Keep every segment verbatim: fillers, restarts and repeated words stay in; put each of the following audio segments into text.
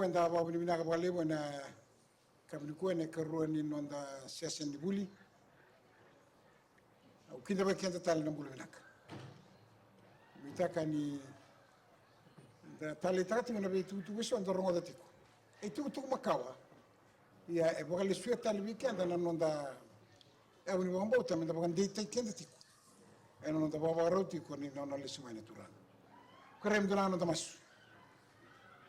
Eda vakavinavinaka vakalevu ena yakavi nikua ena ikarua ni noda session ni vuli. Au kidavaki keda tale na bula vinaka. Nuitaka ni da taleitaka tiko na veitukutuku eso eda rogoca tiko. E tukutuku makawa. Ia e vakalesuya tale vei keda na noda yavu ni vakabauta meda vakadeitaki keda tiko ena noda vakavakarau tiko ni nona lesu mai na Turaga. Kerea meda na noda masu.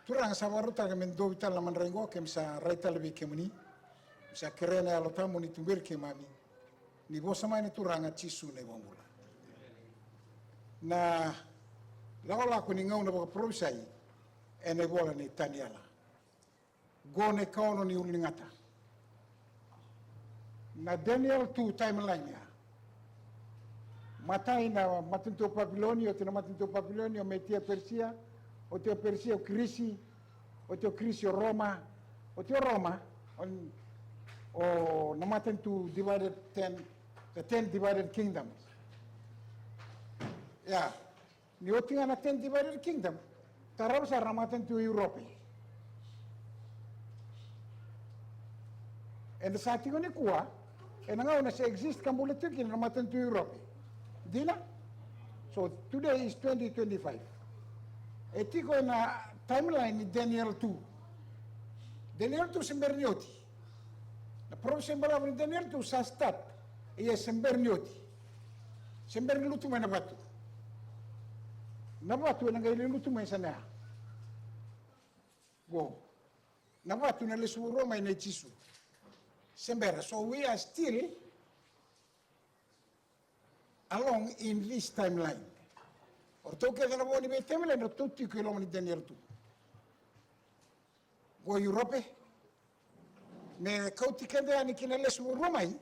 Turaga, sa vakarautaka me dovi tale na madrai qo, keimami sa rai tale vei kemuni. Keimami sa kerea na Yalo Tabu ni tuberi keimami. Ni vosa mai na Turaga Jisu na iVakabula. Na lakolako ni gauna vakaparofisai ena ivola nei Taniela. Qo na ikaono ni ulu ni gata. Na Daniel two timeline ya. Matai na matanitu o Papiloni, oti na matanitu o Papiloni, o Metia Persia, oti o Persia o Kirisi, oti o Kirisi o Roma, oti o Roma, o, o na matanitu divided ten, the ten divided kingdoms. Ya. Ni oti ga na ten divided kingdom, tarava sara na matanitu o Europe. Eda sa tiko nikua ena gauna se exist ka bula tiko kina na matanitu o Europe. Dina? So today is twenty twenty-five. E tiko ena timeline ni Daniel two. Daniel two se bera ni oti. Na parofisai balavu ni Daniel two sa start. Ia se bera ni oti. Se bera ni lutu mai na vatu. Na vatu ena qai lai lutu mai sa na ya. Qo. Na vatu na lesu rua mai nei Jisu. Se bera. So we are still along in this timeline. O ratou kece na vo ni vei timeline, ratou tiko i loma ni Daniel two. Qo Europe, me kauti keda yani ki na lesu rua mai.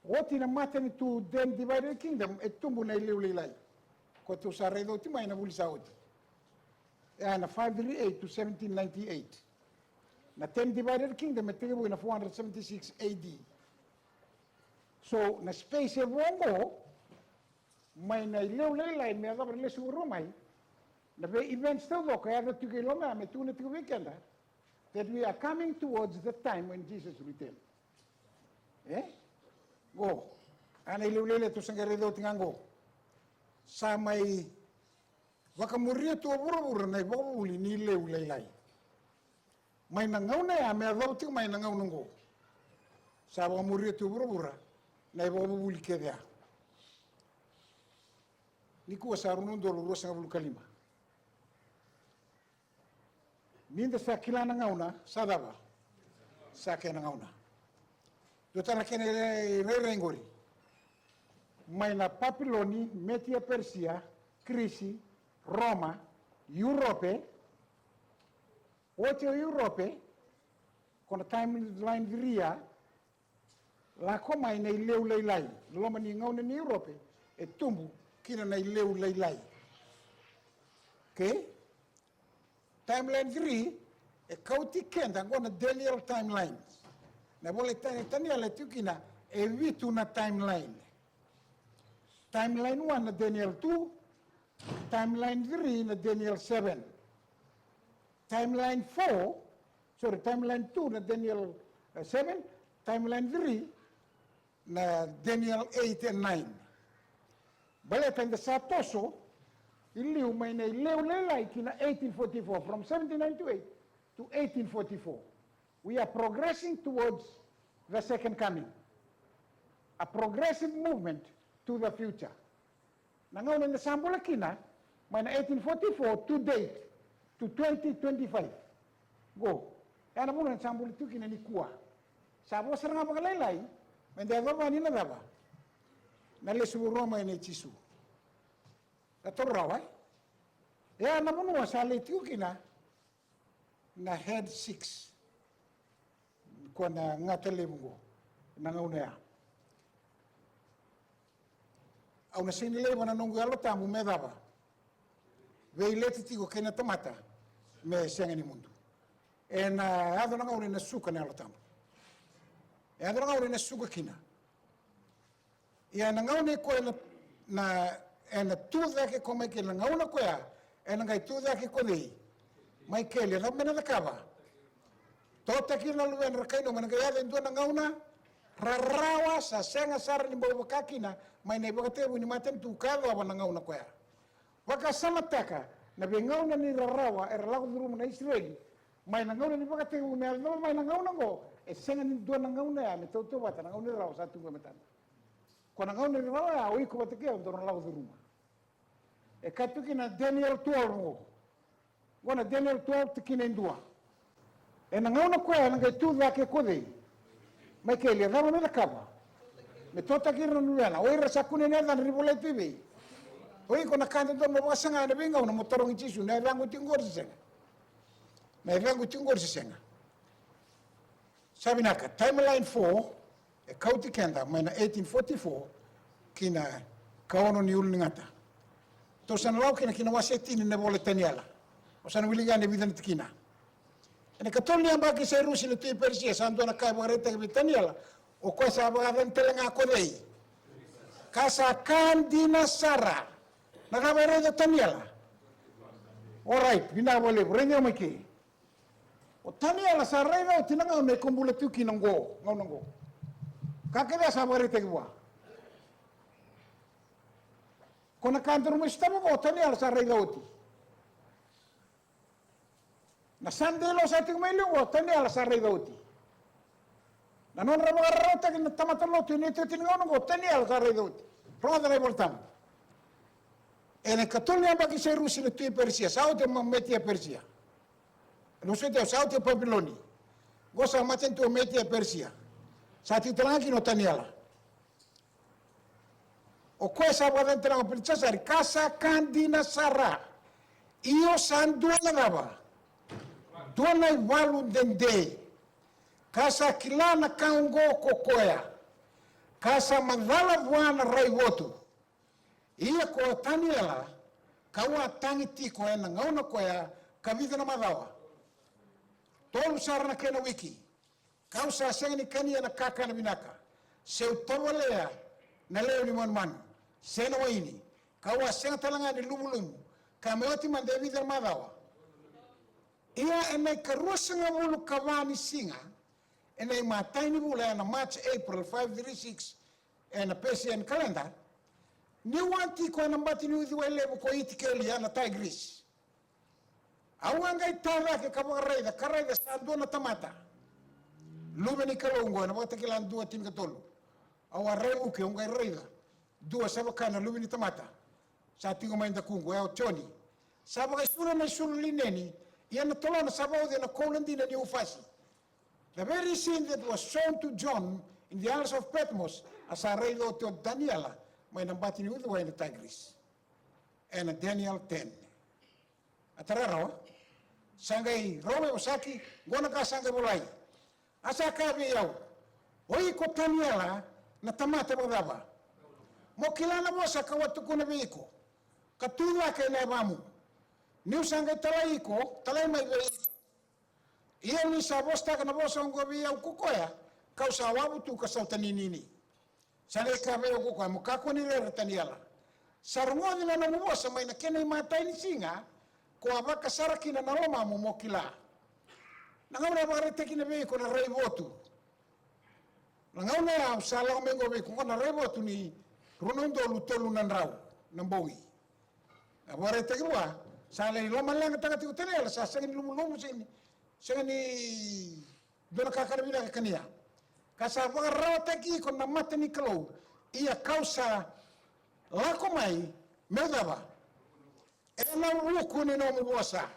Oti na matanitu ten divided kingdom, e tubu na ileu lailai. Ko tou sa raica oti mai na vuli sa oti. E na five three eight to seventeen ninety-eight. Na ten divided kingdom e tekivu ina four hundred seventy-six A D. So na space e vo qo, mai na ileu lailai me yacova na lesu rua mai, na vei events taucoko e yaco tiko i loma ya me tukuna tiko vei keda that we are coming towards the time when Jesus return. E? Qo. A na ileu lailai tou sa qai raica oti ga qo. Sa mai vakamuria tu o vuravura na ivakavuvuli ni ileu lailai. Mai na gauna ya me yacova tiko mai na gauna qo. Sa vakamuria tu o vuravura na ivakavuvuli kece ya. Nikua sa rua na udolu ruasagavulu ka lima. Ni da sa kila na gauna, sa cava? Sa kena gauna. Dua tale na kena irairai qori. Mai na Papiloni, Metia Persia, Kirisi, Roma, Europe, oti o Europe, ko na timeline three ya, lako mai na ileu lailai, loma ni gauna ni Europe, e tubu kina na ileu lailai. Okay? Timeline three, e kauti keda qo na Daniel timeline. Na vola i Tani-, Taniela e tiko kina, e vitu na timeline. Timeline one na Daniel two, timeline three na Daniel seven. Timeline four, sorry, timeline two na Daniel, eh, seven, timeline three na Daniel eight and nine. Baleta eda sa toso i liu mai na ileu lailai ki na eighteen forty-four, from seventy-nine to eight to eighteen forty-four. We are progressing towards the second coming. A progressive movement to the future. Na gauna eda sa bula kina, mai na eighteen forty-four to date, to twenty twenty-five. Qo, e na vanua eda sa bula tu kina nikua. Sa vo sara ga vakalailai, me da yacova ni na cava? Na lesu rua mai nei Jisu. Ka toro rawa, e? E na vanua sa lai tiko kina, na head six. Ko na gata levu qo na gauna ya. Au na sega ni laiva na noqu Yalo Tabu me cava? Veileti tiko kei na tamata me sega ni mudu. E na yaco na gauna e na suka na Yalo Tabu. E yaco na gauna e na suka kina. Ia na gauna i koya na, na, e na tu cake ko mai kina na gauna koya, e na qai tu cake ko cei? Maikeli, e cava me na cakava? Totaki ira na luvena, ra kainoma, na qai yaco e dua na gauna rarawa sa sega sara ni bau vaka kina mai na ivakatekivu ni matanitu ka yacova na gauna koya. Vakasamataka na veigauna ni rarawa era lako curuma na Isireli mai na gauna ni vakatekivu me yacova mai na gauna oqo, e sega ni dua na gauna ya me tautauvata na gauna ni rarawa sa tu qo e matada. Ko na gauna ni rarawa ya o iko vata kei au daru na lako curuma. E kaya tu kina na Daniel twelve oqo. Oqo na Daniel twelve tikina e dua. Ena gauna koya ena qai tu cake ko cei? Maikeli, e cava me cakava? Me totaki ira na luvena. O ira sa kunea na yacadra ni volai tu i vei? O iko na ka dodonu mo vakasaga ena veigauna mo tarogi Jisu, na yacaqu tiko qori se sega? Na yacaqu tiko qori se sega? Sa vinaka, timeline four e kauti keda mai na eighteen forty-four ki na kaono ni ulu ni gata. Tou sa na lako kina ki na wase e tini na ivola i Taniela. O sa na wilika yani e vica na tikina. Ena ikatolu ni yabaki i Sairusi na tui Perisia, sa dua na ka e vakaraitaki vei Taniela, o koya sa vakayacani tale ga ko cei? Ka sa ka dina sara. Na cava e raica o Taniela? Orait, vinaka vakalevu, raici au mai ke. O Taniela sa raica oti na gauna e ko bula tu kina oqo, gauna oqo. Ka kece sa vakaraitaki vua. Ko na ka daru mai sotava oqo, o Taniela sa raica oti. Na Sunday law sa tiko mai liu oqo, o Taniela sa raica oti. Na nodra vakararawataki na tamata lotu ena iotioti ni gauna oqo, o Taniela sa raica oti. Rogoca na iVolatabu. Ena ikatolu ni yabaki i Sairusi na tui Perisia, sa oti o Metia Perisia. Ena vosoti au, sa oti o Papiloni. Oqo sa matanitu o Metia Perisia. Sa tiko tale ga kina o Taniela. O koya sa vakayacani tale ga o Pilitisasari, ka sa ka dina sara. Io, sa dua na cava? Dua na ivalu dede. Ka sa kila na ka oqo ko koya. Ka sa macala vua na raivotu. Ia ko Taniela, kau a tagi tiko ena gauna koya ka vica na macawa? Tolu sara na kena wiki. Kau sa sega ni kania na kakana vinaka, seu tovolea na lewe ni manumanu, se na waini. Kau a sega tale ga ni luvuluvu, ka me oti mada e vica na macawa? Ia ena ikaruasagavulu ka va ni siga, ena imatai ni vula, ena March, April, five three six, ena Persian calendar, niu a tiko ena bati ni uciwai levu ko Itikeli ena Tigris. Au a qai ta cake ka vakaraica, ka raica sa dua na tamata. Luve ni Kalou oqo, ena Vakatakila dua tinikatolu. Au a raivuki, au qai raica dua sa vaka na luve ni tamata. Sa tiko mai dakuqu, e o Joni. Sa vakaisulu ena isulu lineni, ia na tolona sa vauci ena koula dina ni Ufasi. The very scene that was shown to John in the Isles of Patmos, a sa raica oti o Taniela mai na bati ni uciwai na Tigris. Ena Daniel ten. A tara rawa? Sa qai rawa me vosaki, qo na ka sa qai volai. A sa kaya vei au, o iko Taniela, na tamata vakacava? Mo kila na vosa kau a tukuna vei iko, ka tu cake ena yavamu. Niu sa qai talai iko, talai mai vei iko. Ia ni sa vosataka na vosa oqo vei au ko koya, kau sa wavu tu ka sautaninini. Sa qai kaya vei au ko koya, mo kakua ni rere Taniela. Sa rogoci na nomu vosa mai na kena imatai ni siga, ko a vaka sara kina na lomamu mo kila. Na gauna e vakaraitaki kina vei iko na raivotu. Na gauna ya au sa lako mai qo vei iko, qo na raivotu ni rua na udolu tolu na drau na bogi. A vakaraitaki vua, sa lai lomaleqataka tiko Taniela, sa sega ni luvuluvu, sega ni, sega ni dua na kakana vinaka e kania. Ka sa vakararawataki iko na mata ni Kalou, ia kau sa lako mai meu cava? Ena vuku ni nomu vosa.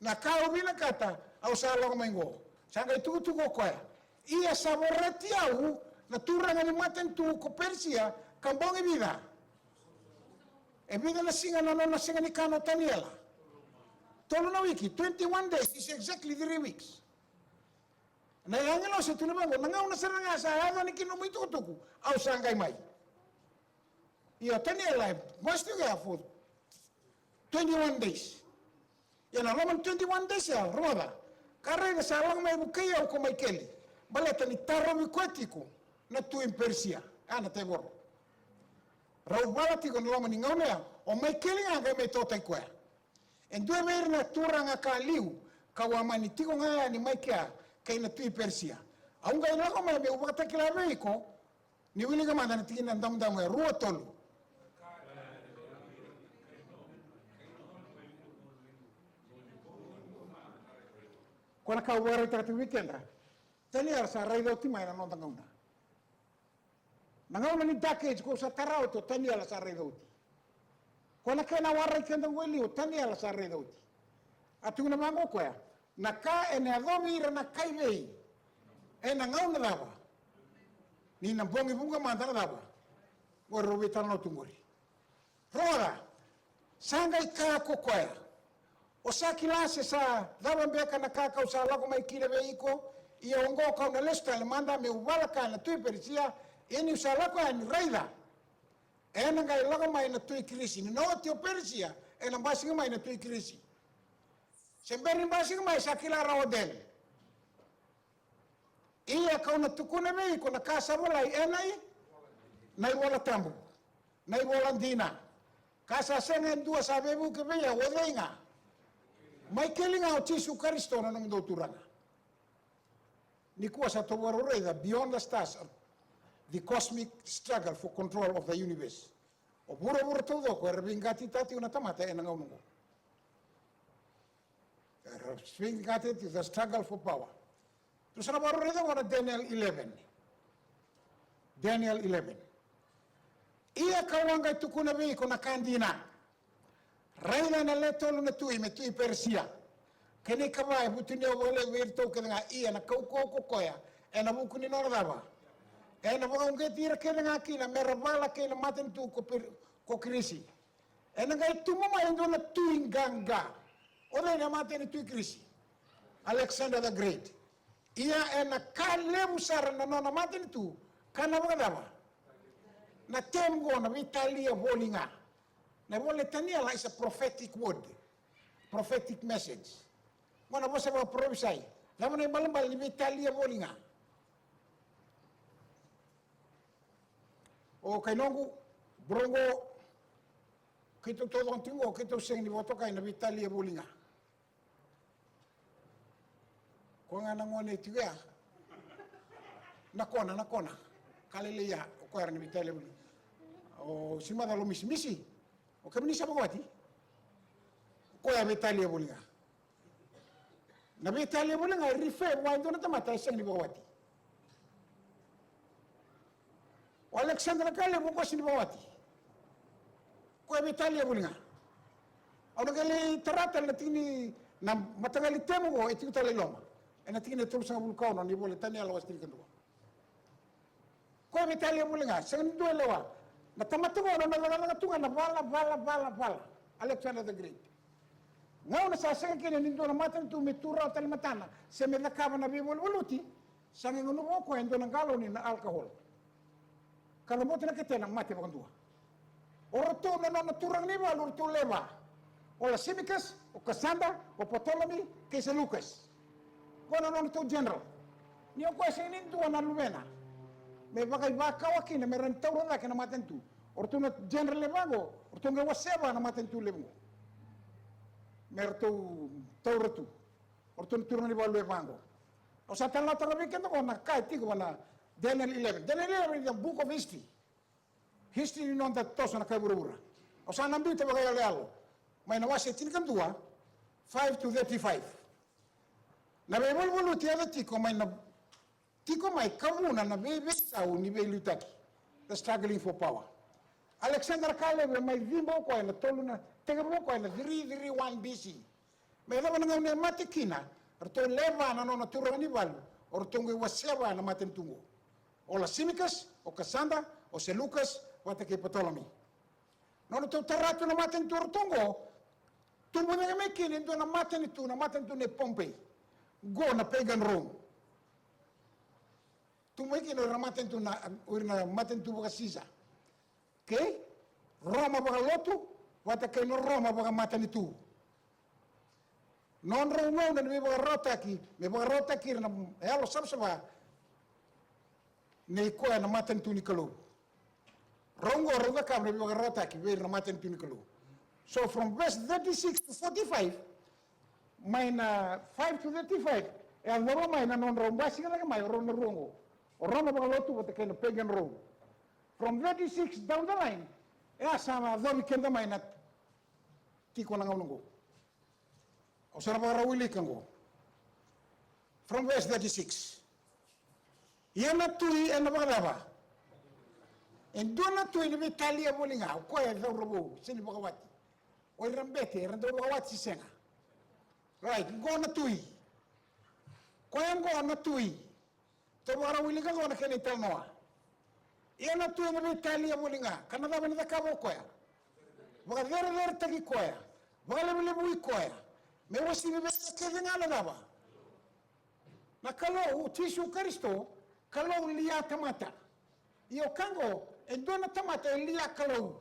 Na ka au vinakata, au sa lako mai qo. Sa qai tukutuku o koya. Ia sa vorati au na turaga ni matanitu ko Perisia, ka bogi vica? E vica na siga na nona sega ni kana o Taniela? Tolu na wiki, twenty-one days is exactly three weeks. Na agilosi e tukuna vaqo, na gauna sara ga sa yaco yani kina nomu itukutuku, au sa qai mai. Ia o Taniela e masu tiko ya for twenty-one days. Ia na loma ni twenty-one days ya, rogoca. Ka raica sa lako mai vukei au ko Maikeli, baleta ni tarovi koya tiko na tui Perisia, a na tevoro. Rau vala tiko na loma ni gauna ya, o Maikeli ga qai mai totaki koya. E dua vei ira na turaga ka liu, ka'u a mani tiko ga yani mai kea kei na tui Perisia. Au qai lako mai me'u vakatakila vei iko, ni wilika mada na tikina damudamu e rua, tolu. Ko na ka au vakaraitaka tiko vei keda, Taniela sa raica oti mai na noda gauna. Na gauna ni Dark Age ko sa tara oti, o Taniela sa raica oti. Ko na kena warai keda qo e liu, o Taniela sa raica oti. A tukuna vaqo o koya, na ka ena yacovi ira na kaivei ena gauna cava? Ni na bogi vuqa mada na cava? Qori rau veitalanoa tu qori. Rogoca, sa qai kaya ko koya, o sa kila se sa cava beka na ka ka'u sa lako mai kina vei iko? Ia oqo ka'u na lesu tale mada me'u vala kaya na tui Perisia, ia ni'u sa lako yani, raica, ena qai lako mai na tui Kirisi. Ni na oti o Perisia, ena basika mai na tui Kirisi. Se bera ni basika mai, sa kila rawa o Daniel. Ia ka'u na tukuna vei iko na ka sa volai ena i, na iVola Tabu, na ivola dina, ka sa sega e dua sa veivuke vei au, o cei ga? Mai keli ga o Jisu Karisito na nomudou Turaga. Nikua sa tou vakarau raica Beyond the Stars, the cosmic struggle for control of the universe. O vuravura taucoko era veiqatitaka tiko na tamata ena gauna oqo. Era veiqatitaka tiko, the struggle for power. Tou sa na vakarau raica oqo na Daniel eleven. Daniel eleven. Ia ka'u a qai tukuna vei iko na ka dina. Raica, ena le tolu na tui me tui Perisia, kei na ikava e vutuniyau vakalevu vei iratou kece ga. Ia na kaukauwa ko koya ena vuku ni nona cava? Ena vakauqeti ira kece ga kina mera vala kei na matanitu ko Per-, ko Kirisi. Ena qai tubu mai e dua na tui qaqa. O cei na matanitu i Kirisi? Alexander the Great. Ia ena ka levu sara na nona matanitu ka na vakacava? Na temu qo na veitalia voli ga. Na ivola i Taniela is a prophetic word, prophetic message. Qo na vosa vakaparofisai. Cava na ibalebale ni veitalia voli ga? O kai noqu, bro, qo keitou taucoko tiko qo, keitou sega ni vakatokai na veitalia voli ga. Koya ga na gone tiko ya. Na kona, na kona. Ka lailai ya, o koya era na veitalia voli. O si macala o Misimisi. O kemuni sa vakawati? O koya veitalia voli ga. Na veitalia voli ga e refer vua e dua na tamata e sega ni vakawati. O Alexander ka levu, o koya sega ni vakawati. O koya veitalia voli ga. Au na qai lai tara tale na tikina, na mataqali temu qo e tiko tale i loma. Ena tikina e tolusagavulu ka ono ni ivola i Taniela wase tinikadua. Koya veitalia voli ga, sega ni dua e lewa. Na tamata qo na nona cakacaka tu ga na vala, vala, vala, vala. Alexander the Great. Gauna sa sega kina ni dua na matanitu me tu rawa tale matana se me cakava na veivaluvaluti, sa qai gunuva o koya e dua na galoni na alcohol. Ka caboti na ketena, mate vakadua. O ratou na nona turaga ni valu, o ratou lewe va. O Lysimachus, o Cassander, o Ptolemy, kei Seleucus. Ko na nodratou general. Ni o koya sega ni dua na luvena me vakaivakawa kina me rawa ni taura cake na matanitu. O ratou na general e va qo, o ratou qai wasea va na matanitu levu qo me ratou taura tu. O ratou na turaga ni valu e va qo. Au sa talanoataka vei keda qo na ka e tiko va na Daniel eleven. Daniel eleven is the book of history. History ni noda toso na kai vuravura. Au sa na biuta vakayaloyalo mai na wase tinikadua, five to thirty-five. Na veivaluvaluti e yaco tiko mai na, tiko mai ka vuna na veiveisau ni veiliutaki, the struggling for power. Alexander ka levu e mai ciba o koya na tolu na, tekivu o koya na three three one B C. Me yacova na gauna e mate kina, ratou lewe va na nona turaga ni valu, o ratou qai wasea va na matanitu qo. O Lysimachus, o Cassander, o Seleucus, vata kei Ptolemy. Nodratou tara tu na matanitu o ratou qo, tubu cake mai kina e dua na matanitu, na matanitu nei Pompey. Qo na pagan Rome. Tubu mai kina o ira na matanitu na, o ira na matanitu vaka-Sisa. Kei Roma vakalotu vata kei na Roma vakamatanitu. Nodrau gauna ni veivakarautaki me vakarautaki ira na yalo savasava nei koya na matanitu ni Kalou. Rau oqo rau cakava na veivakarautaki vei ira na matanitu ni Kalou. So from verse thirty-six to forty-five, mai na five to thirty-five, e a cava mai na nodrau basika cake mai o rau na rua oqo. O rau na vakalotu vata kei na pagan Rome. From thirty-six down the line, e a sa yacovi keda mai na tiko na gauna oqo. Au sa na vakarau wilika oqo. From verse thirty-six. Ia na tui ena vakacava? E dua na tui ni veitalia voli ga, o koya e cauravou, se ni vakawati. O ira bete, era dau vakawati se sega. Right, qo na tui. Koya qo na tui. Tou vakarau wilika qo na kena italanoa. Ia na tui ena veitalia voli ga, ka na cava ena cakava o koya? Vakacereceretaki koya, vakalevulevui koya, me uasivi vei ira kece ga na cava? Na Kalou, o Jisu Karisito, Kalou lia tamata. Ia o ka qo, e dua na tamata e lia Kalou.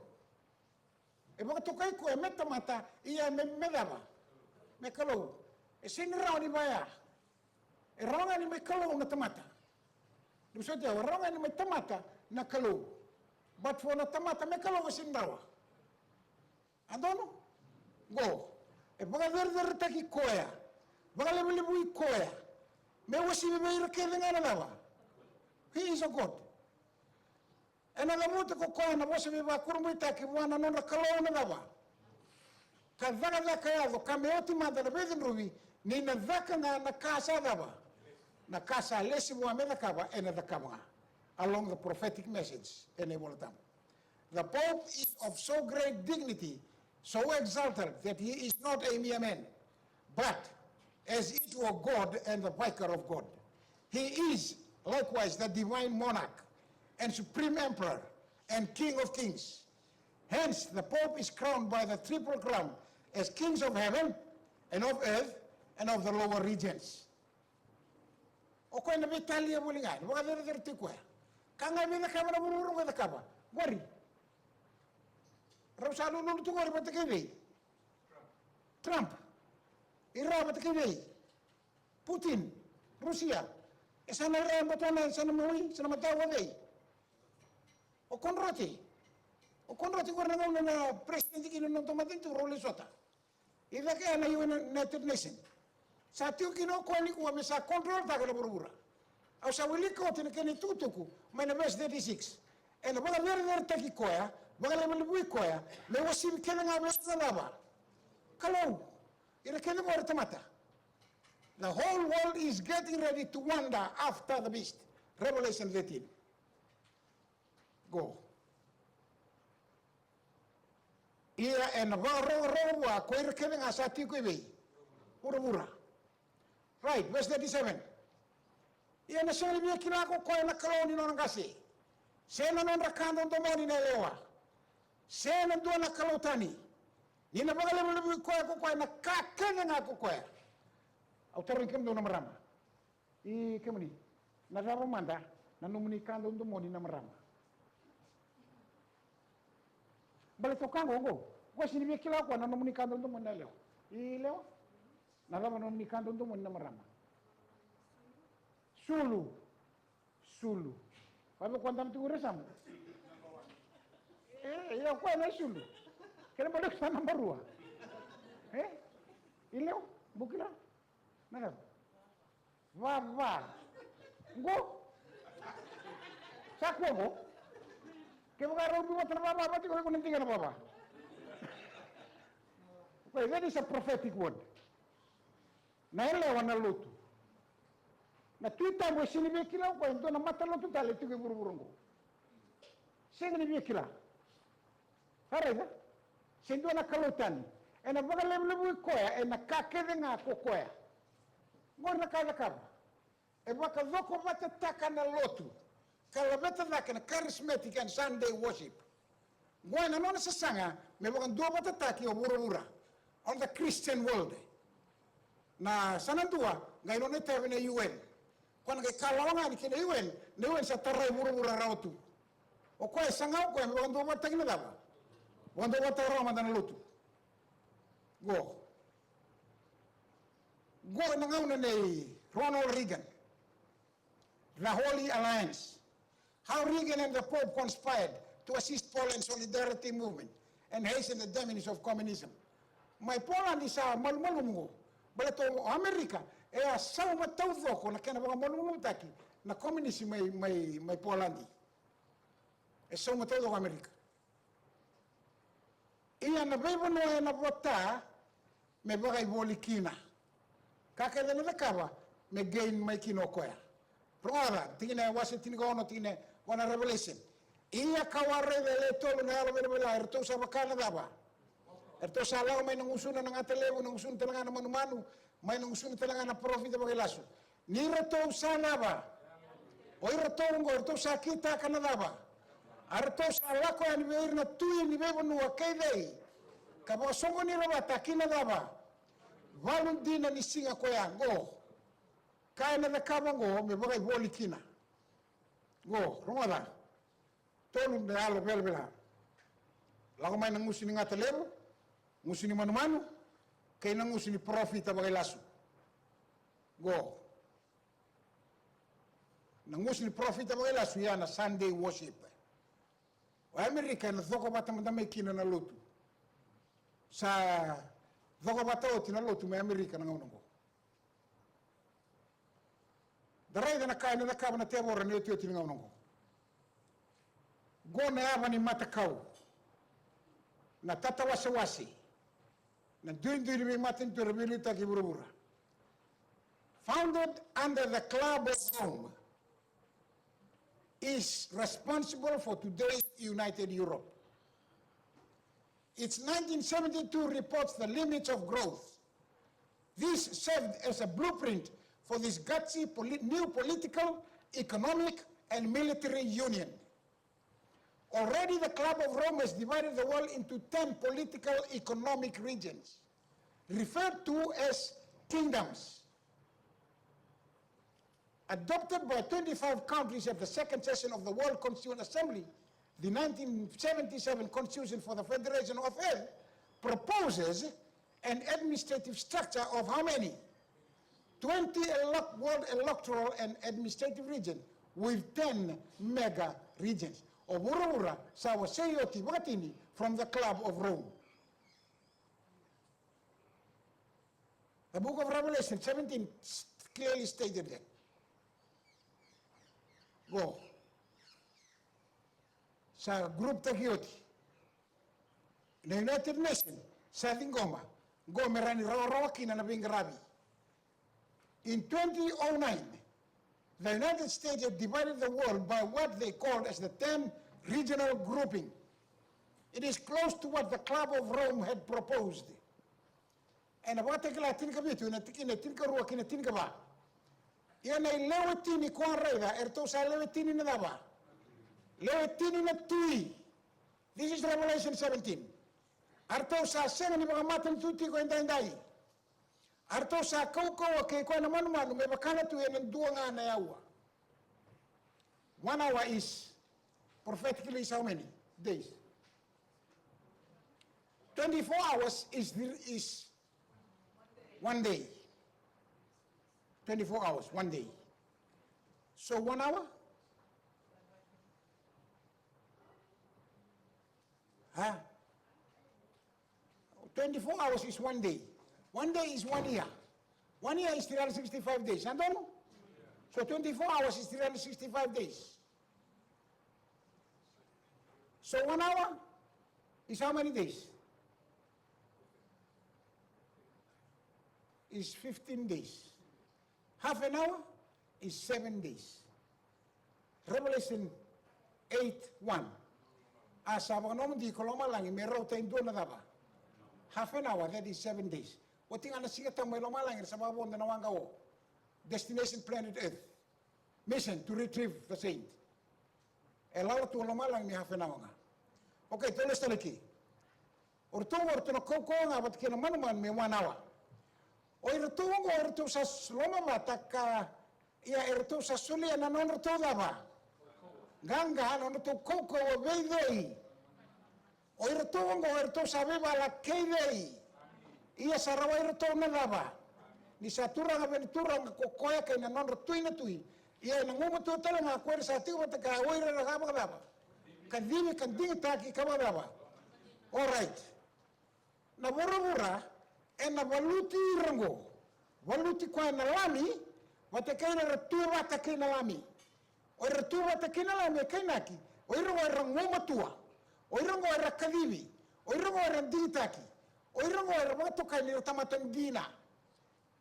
E vakatokai koya me tamata, ia me, me cava? Me Kalou. E sega ni rawa ni vaya. E rawa ga ni mai Kalou na tamata. Ni vosoti au, e rawa ga ni mai tamata na Kalou. But for na tamata me Kalou e sega ni rawa. A donu? Qo. E vakacereceretaki koya. Vakalevulevui koya. Me uasivi vei ira kece ga na cava? He is a God. Ena cavuta ko koya na vosa veivakurabuitaki vua na nodra Kalou na cava? Ka cakacaka yaco ka me oti mada na veicudruvi, ni na caka ga na ka sa cava? Na ka sa lesi vua me cakava, ena cakava ga. Along the prophetic message ena iVolatabu. The Pope is of so great dignity, so exalted that he is not a mere man, but as it were God and the vicar of God. He is likewise the divine monarch and supreme emperor and king of kings. Hence, the Pope is crowned by the triple crown as kings of heaven and of earth and of the lower regions. O koya na veitalia voli ga, na vakacerecereti koya. Ka ga e vei cakava na vuravura oqo e cakava. Qori. Rau sa lululu tu qori vata kei vei? Trump. Ira vata kei vei? Putin. Rusia. E sa na ira e batona, e sa na mawi, sa na matau vei? O Konroti. O Konroti qori na gauna na president kina na noda matanitu, rau lai sota. I cake na United Nation. Sa tiko kina o koya nikua me sa control taka na vuravura. Au sa wilika oti na kena itukutuku mai na verse thirty-six. Ena vakacereceretaki koya, vakalevulevui koya, me uasivi kece ga vei ira na cava? Kalou. Ira kece qori tamata. The whole world is getting ready to wander after the beast. Revelation thirteen. Qo. Ia ena vakarokoroko vua ko ira kece ga sa tiko i vei? Vuravura. Right, verse thirty-seven. Ia ena sega ni via kila ko koya na Kalou ni nona qase, se na nodra ka dodomoni na yalewa, se na dua na kalou tani, ni na vakalevulevui koya ko koya na ka kece ga ko koya. Au tarogi kemudou na marama. I kemuni, na cava mada na nomuni ka dau domoni na marama? Baleta o ka qo, qo, qo e sega ni via kila o koya na nomuni ka dau domoni na yalewa. I lewa, na cava na nomuni ka dau domoni na marama? Sulu. Sulu. Vave koya dana tiko ure samu. E, ia o koya na sulu. Kena baleta sa namba rua. E? I lewa, bukila. Na cava? Vava. Qo. Sa kua qo. Kevaka rau dua vata na vava, vata ko na diga na vava. Okay, that is a prophetic word. Na yalewa na lotu. Na Tui Tabu e sega ni via kila o koya e dua na matalotu tale e tiko e vuravura oqo. Sega ni via kila. Ka raica, se dua na kalou tani, ena vakalevulevui koya ena ka kece ga ko koya. Qori na ka e cakava. E vakacokovatataka na lotu ka laveta cake na charismatic and Sunday worship. Qo ena nona sasaga me vakaduavatataki o vuravura, on the Christian world. Na sa na dua qai nona itavi na U N. Koya na qai kalawa ga ni kei na U N, na U N sa tarai vuravura rawa tu. O koya e saga o koya me vakaduavatataki na cava? Vakaduavatataka rawa mada na lotu. Qo. Qo na gauna nei Ronald Reagan. The Holy Alliance. How Reagan and the Pope conspired to assist Poland solidarity movement and hasten the damage of communism. Mai Poladi sa malumalumu qo. Baleta o Amerika e a sauma taucoko na kena vakamalumalumutaki na komunisi mai, mai, mai Poladi. E sauma taucoko o Amerika. Ia na veivanua ena vota me vakaivoli kina. Ka kece ena cakava me gain mai kina o koya. Rogoca, tikina e wase tinikaono, tikina e, o na Revelation. Ia kau a raica e le tolu na yalo velavela, eratou sa vaka na cava? Eratou sa lako mai na gusuna na gata levu, na gusuna tale ga na manumanu, mai na gusuna tale ga na parofita vakailasu. Ni ratou sa cava? O iratou oqo, eratou sa kitaka na cava? A ratou sa lako yani vei ira na tui ni veivanua kei cei? Ka vakasoqoni ira vata ki na cava? Valu dina ni siga koya oqo. Ka ena cakava oqo me vakaivoli kina. Oqo, rogoca. Tolu na yalo velavela. Lako mai na gusu ni gata levu, gusu ni manumanu, kei na gusu ni parofita vakailasu. Oqo. Na gusu ni parofita vakailasu ia na Sunday worship. O Amerika ena coko vata mada mai kina na lotu. Sa coko vata oti na lotu mai Amerika na gauna oqo. Da raica na ka ena cakava na tevoro ena iotioti ni gauna oqo. Qo na yava ni matakau, na tatawasewase, na duidui ni veimatanitu era veiliutaki e vuravura. Founded under the Club of Rome, is responsible for today's United Europe. Its nineteen seventy-two reports the limits of growth. This served as a blueprint for this gutsy polit-, new political, economic, and military union. Already the Club of Rome has divided the world into ten political economic regions, referred to as kingdoms. Adopted by twenty-five countries at the second session of the World Constituent Assembly, the nineteen seventy-seven Constitution for the Federation of Earth proposes an administrative structure of how many? Twenty elec-, world electoral and administrative region with ten mega regions. O vuravura sa wasei oti vakatini from the Club of Rome. The book of Revelation seventeen clearly stated that. Qo. Sa group taki oti. Na United Nation sa ciqoma qo me rawa ni rawarawa kina na veiqaravi. In twenty oh nine, the United States had divided the world by what they called as the ten regional grouping. It is close to what the Club of Rome had proposed. Ena Vakatakila tinikavitu, ena tikina e tinikarua ki na tinikava. Ia na ilewe tini ko a raica, eratou sa lewe tini na cava? Lewe tini na tui. This is Revelation seventeen. Eratou sa sega ni vakamatanitu tiko edaidai. Eratou sa kaukauwa kei koya na manumanu me vaka na tui ena dua ga na aua. One hour is, prophetically, is how many days? Twenty-four hours is the, is one day. Twenty-four hours, one day. So one hour? Huh? Twenty-four hours is one day. One day is one year. One year is three hundred sixty-five days. Anton? So twenty-four hours is three hundred sixty-five days. So one hour is how many days? Is fifteen days. Half an hour is seven days. Revelation eight one. A sa vakanomodi ko lomalagi me rauta e dua na cava? Half an hour, that is seven days. Oti ga na Siga Tabu mai lomalagi era sa vakavoda na waqa o Destination Planet Earth. Mission to retrieve the saint. E lala tu o lomalagi me half an hour ga. Okay, tou lesu tale ki. O ratou, o ratou na kaukauwa ga vata kei na manumanu me one hour. O iratou oqo, o iratou sa s-, lomavata ka, ia, eratou sa solia na nodratou cava? Qaqa, na nodratou kaukauwa vei cei? O iratou oqo, eratou sa veivala kei cei? Ia sa rawai iratou na cava? Ni sa Turaga vei na turaga, ko koya kei na nodra Tui na tui. Ia ena gumatua tale ga ko ira sa tiko vata kaya, o ira era ka vakacava? Kacivi ka digitaki ka vakacava? Alright. Na vuravura ena valuti ira oqo. Valuti koya na Lami vata kei ira era tu vata kei na Lami. O ira tu vata kei na Lami e kainaki o ira oqo era gumatua, o ira oqo era kacivi, o ira oqo era digitaki, o ira oqo era vakatokai ni ra tamata dina.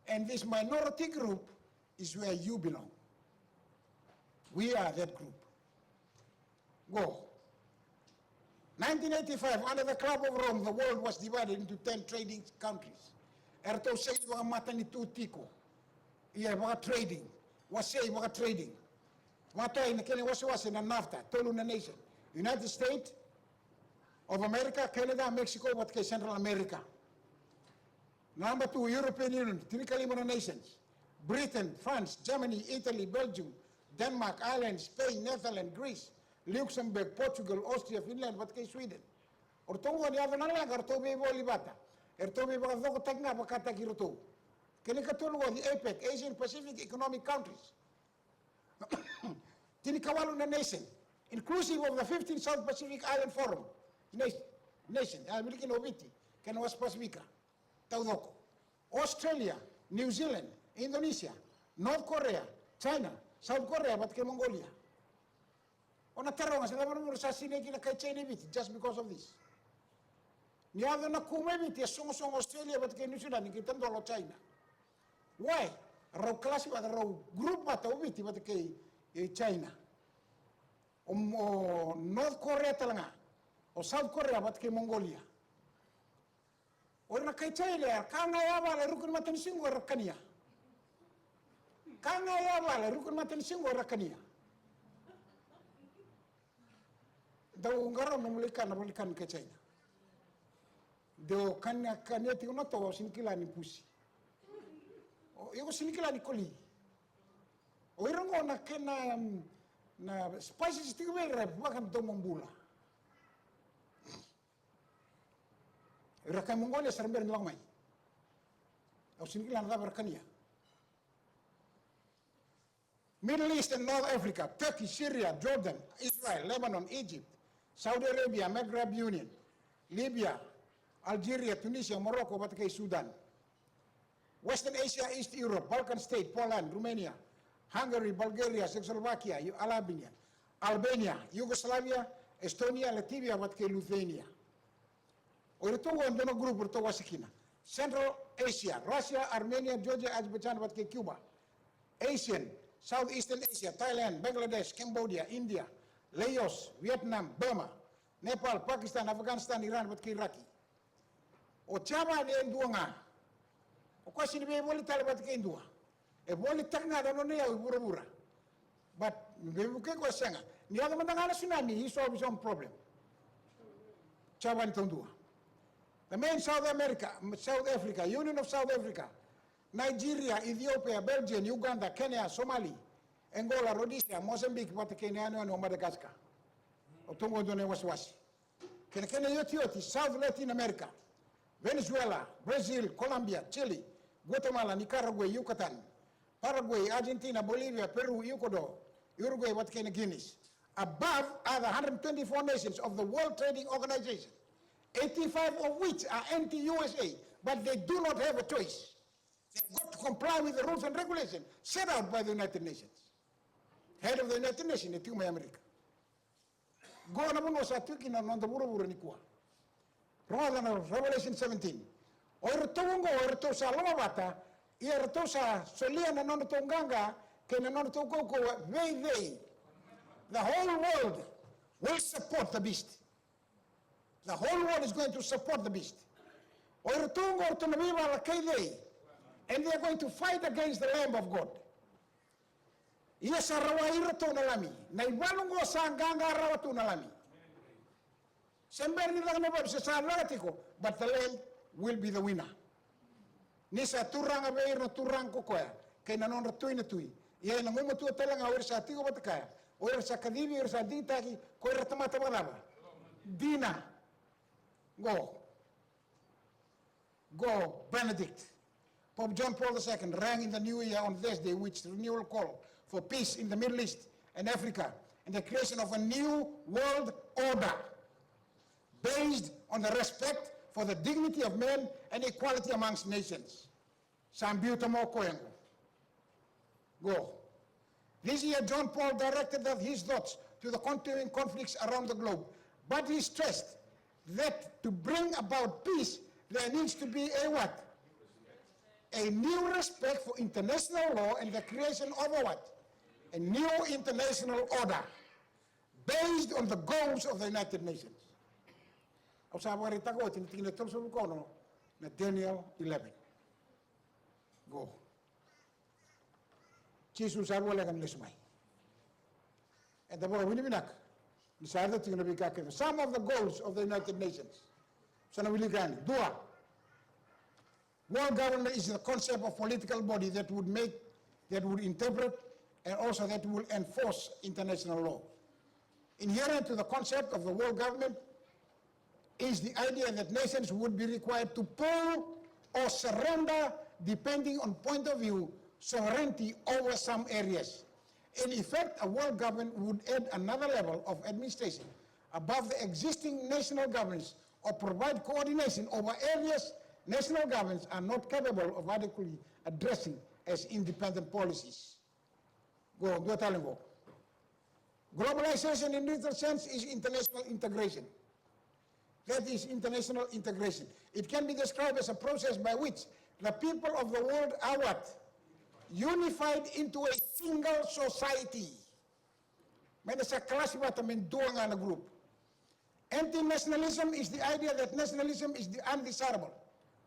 And this minority group is where you belong. We are that group. Go. Nineteen eighty-five, under the Club of Rome, the world was divided into ten trading countries. Eratou se vakamatanitu tiko. Ia vaka-trading. Wasei vaka-trading. Vata ina kena wasewase na NAFTA, tolu na nation. United States of America, Canada, Mexico, vata kei Central America. Number two, European Union, tinikalima na nations. Britain, France, Germany, Italy, Belgium, Denmark, Ireland, Spain, Netherlands, Greece, Luxembourg, Portugal, Austria, Finland, vata kei Sweden. O ratou oqo ni yaco na leqa, ratou veivoli vata. Eratou veivakacokotaki ga vakataki iratou. Kena ikatolu oqo, the APEC, Asian Pacific Economic Countries. Tinikawalu na nation, inclusive of the fifteen South Pacific Island Forum nation, nation, a, vili kina o Viti kei na West Pacific taucoko. Australia, New Zealand, Indonesia, North Korea, China, South Korea vata kei Mongolia. O na taroga se cava na vuravura sa sinai kina kai China i Viti just because of this. Ni yaco na ku mai Viti e sogosogo Australia vata kei New Zealand ni qai tadola o China. Why? Rau kalasi vata, rau group vata o Viti vata kei, e, China. O, o North Korea tale ga. O South Korea vata kei Mongolia. O ira na kai China, ka ga e yavala e ruku ni matanisiga era kania. Ka ga e yavala e ruku ni matanisiga era kania. Dau qarauna nomu lai kana vale ni kana kai China. Dau kana, kania tiko na to, au sega ni kila ni pusi. O, iko sega ni kila ni koli. O ira oqo na kena, mm, na spices tiko vei ira e vakadomobula. Ira kai Mongolia sa ra bera ni lako mai. Au sega ni kila na cava era kania. Middle East and North Africa, Turkey, Syria, Jordan, Israel, Lebanon, Egypt, Saudi Arabia, Maghreb Union, Libya, Algeria, Tunisia, Morocco, vata kei Sudan. Western Asia, East Europe, Balkan state, Poland, Romania, Hungary, Bulgaria, Czechoslovakia, Albania, Albania, Yugoslavia, Estonia, Latvia, vata kei Lithuania. O iratou oqo e dua na group eratou wase kina. Central Asia, Russia, Armenia, Georgia, Azerbaijan, vata kei Cuba. Asian, Southeastern Asia, Thailand, Bangladesh, Cambodia, India, Laos, Vietnam, Burma, Nepal, Pakistan, Afghanistan, Iran, vata kei Iraki. O Japan e dua ga. O koya sega ni veivoli tale vata kei dua. E volitaka ga na nona iyau i vuravura. But me veivuke koya sega. Ni yaco mada ga na tsunami, he solve his own problem. Japan taudua. The main South America, South Africa, Union of South Africa, Nigeria, Ethiopia, Belgium, Uganda, Kenya, Somali, Angola, Rhodesia, Mozambique, vata kei na yanuyanu o Madagascar. O toqo dua na iwasewase. Kei na kena iotioti, South Latin America, Venezuela, Brazil, Colombia, Chile, Guatemala, Nicaragua, Yucatan, Paraguay, Argentina, Bolivia, Peru, Ecuador, Uruguay, vata kei na Guineas. Above are the hundred twenty-four nations of the World Trading Organization, eighty-five of which are anti-U S A, but they do not have a choice. They've got to comply with the rules and regulations set out by the United Nations. Head of the United Nations e tiko mai Amerika. Qo na vanua sa tu kina na noda vuravura nikua. Rogoca na Revelation seventeen. O iratou oqo, o iratou sa lomavata, ia iratou sa solia na nodratou qaqa kei na nodratou kaukauwa vei cei? The whole world will support the beast. The whole world is going to support the beast. O iratou oqo, o iratou na veivala kei cei? And they are going to fight against the Lamb of God. Ia sa rawai iratou na Lami. Na ivalu oqo sa qaqa rawa tu na Lami. Se bera ni caka na veivalu se sa caka tiko, but the Lamb will be the winner. Ni sa turaga vei ira na turaga ko koya, kei na nodra tui na tui. Ia ena gumatua tale ga o ira sa tiko vata kaya, o ira sa kacivi, o ira sa digitaki, ko ira tamata vakacava? Dina. Qo. Qo Benedict. Pope John Paul the second rang in the new year on Thursday, which renewal call for peace in the Middle East and Africa and the creation of a new world order. based on the respect for the dignity of men and equality amongst nations. Sa biuta mai o koya qo. Qo. This year, John Paul directed that his thoughts to the continuing conflicts around the globe, but he stressed that to bring about peace, there needs to be a what? A new respect for international law and the creation of a what? A new international order based on the goals of the United Nations. Au sa vakaraitaka oti na tikina e tolusagavulu ka ono na Daniel eleven. Qo. Jisu sa rua leka ni lesu mai. Eda vakavinavinaka ni sa yaco tiko na veika kece. Some of the goals of the United Nations. Sa na wilika yani. Dua. World government is the concept of political body that would make, that would interpret, and also that will enforce international law. Inherent to the concept of the world government is the idea that nations would be required to pool or surrender, depending on point of view, sovereignty over some areas. In effect, a world government would add another level of administration above the existing national governments or provide coordination over areas national governments are not capable of adequately addressing as independent policies. Qo, dua tale qo. Globalization in literal sense is international integration. That is international integration. It can be described as a process by which the people of the world are what? Unified into a single society. Me na sa kalasi vata me dua ga na group. Anti-nationalism is the idea that nationalism is the undesirable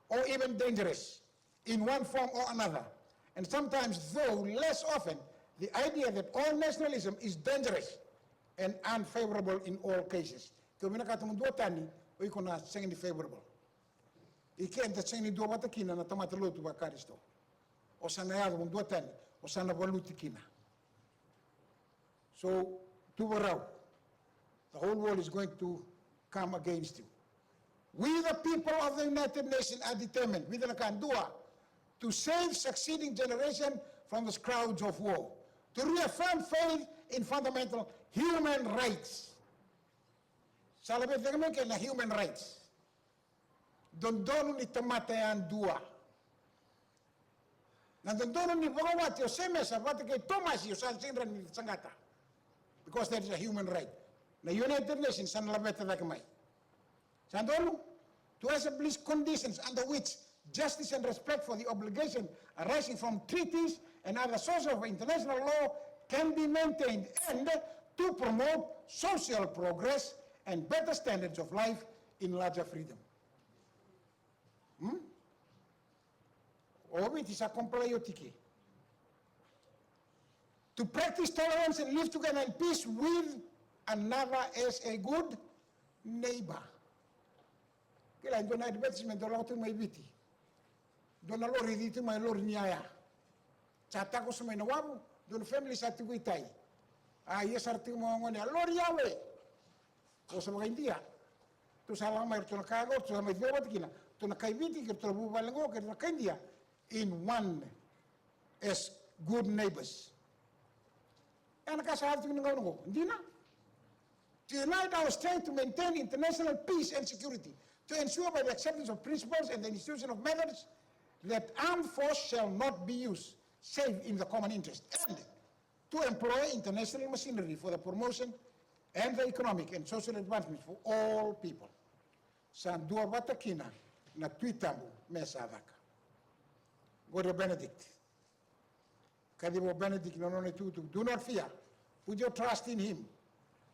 or even dangerous in one form or another. And sometimes, though less often, the idea that all nationalism is dangerous and unfavorable in all cases. Ke o vinakata mo dua tani, o iko na sega ni favorable. I ke da sega ni dua vata kina na tamata lotu vaKarisito. O sa na yaco mo dua tani, o sa na valuti kina. So, tu varau. The whole world is going to come against you. We, the people of the United Nations, are determined, with na ka dua, to save succeeding generation from the scourge of war, to reaffirm faith in fundamental human rights. Sa laveta tiko mai na human rights. Dodonu ni tamata yadua. Na dodonu ni vakawati o Semesa vata kei Tomasi o sa sega ni saqata. Because that is a human right. Na United Nations sa na laveta cake mai. Sa donu, to establish conditions under which justice and respect for the obligation arising from treaties and other sources of international law can be maintained, and to promote social progress and better standards of life in larger freedom. Hmm? O Viti sa comply oti ke. To practice tolerance and live together in peace with another as a good neighbor. Kila e dua na advertisement dau lako tiko mai Viti. Dua na lori e cici tiko mai, lori ni yaya. Sa takoso mai na wavu, dua na family sa tiko i tai. A ia sara tiko mai gone, a lori yawe. Ko sa vaka Idia. Tu sa lako mai ratou na kai qo, tu sa mai ciwa vata kina. Tu na kai Viti, kei ratou na vuvale qo, kei ratou na kai Idia. In one as good neighbors. Ena ka sa yaco tiko ni gauna qo. Dina. To unite our strength to maintain international peace and security, to ensure by the acceptance of principles and the institution of methods that armed force shall not be used save in the common interest, and to employ international machinery for the promotion and the economic and social advancement for all people. Sa dua vata kina na Tui Tabu me sa caka. Qori o Benedict. Kaciva o Benedict na nona itukutuku. Do not fear. Put your trust in him.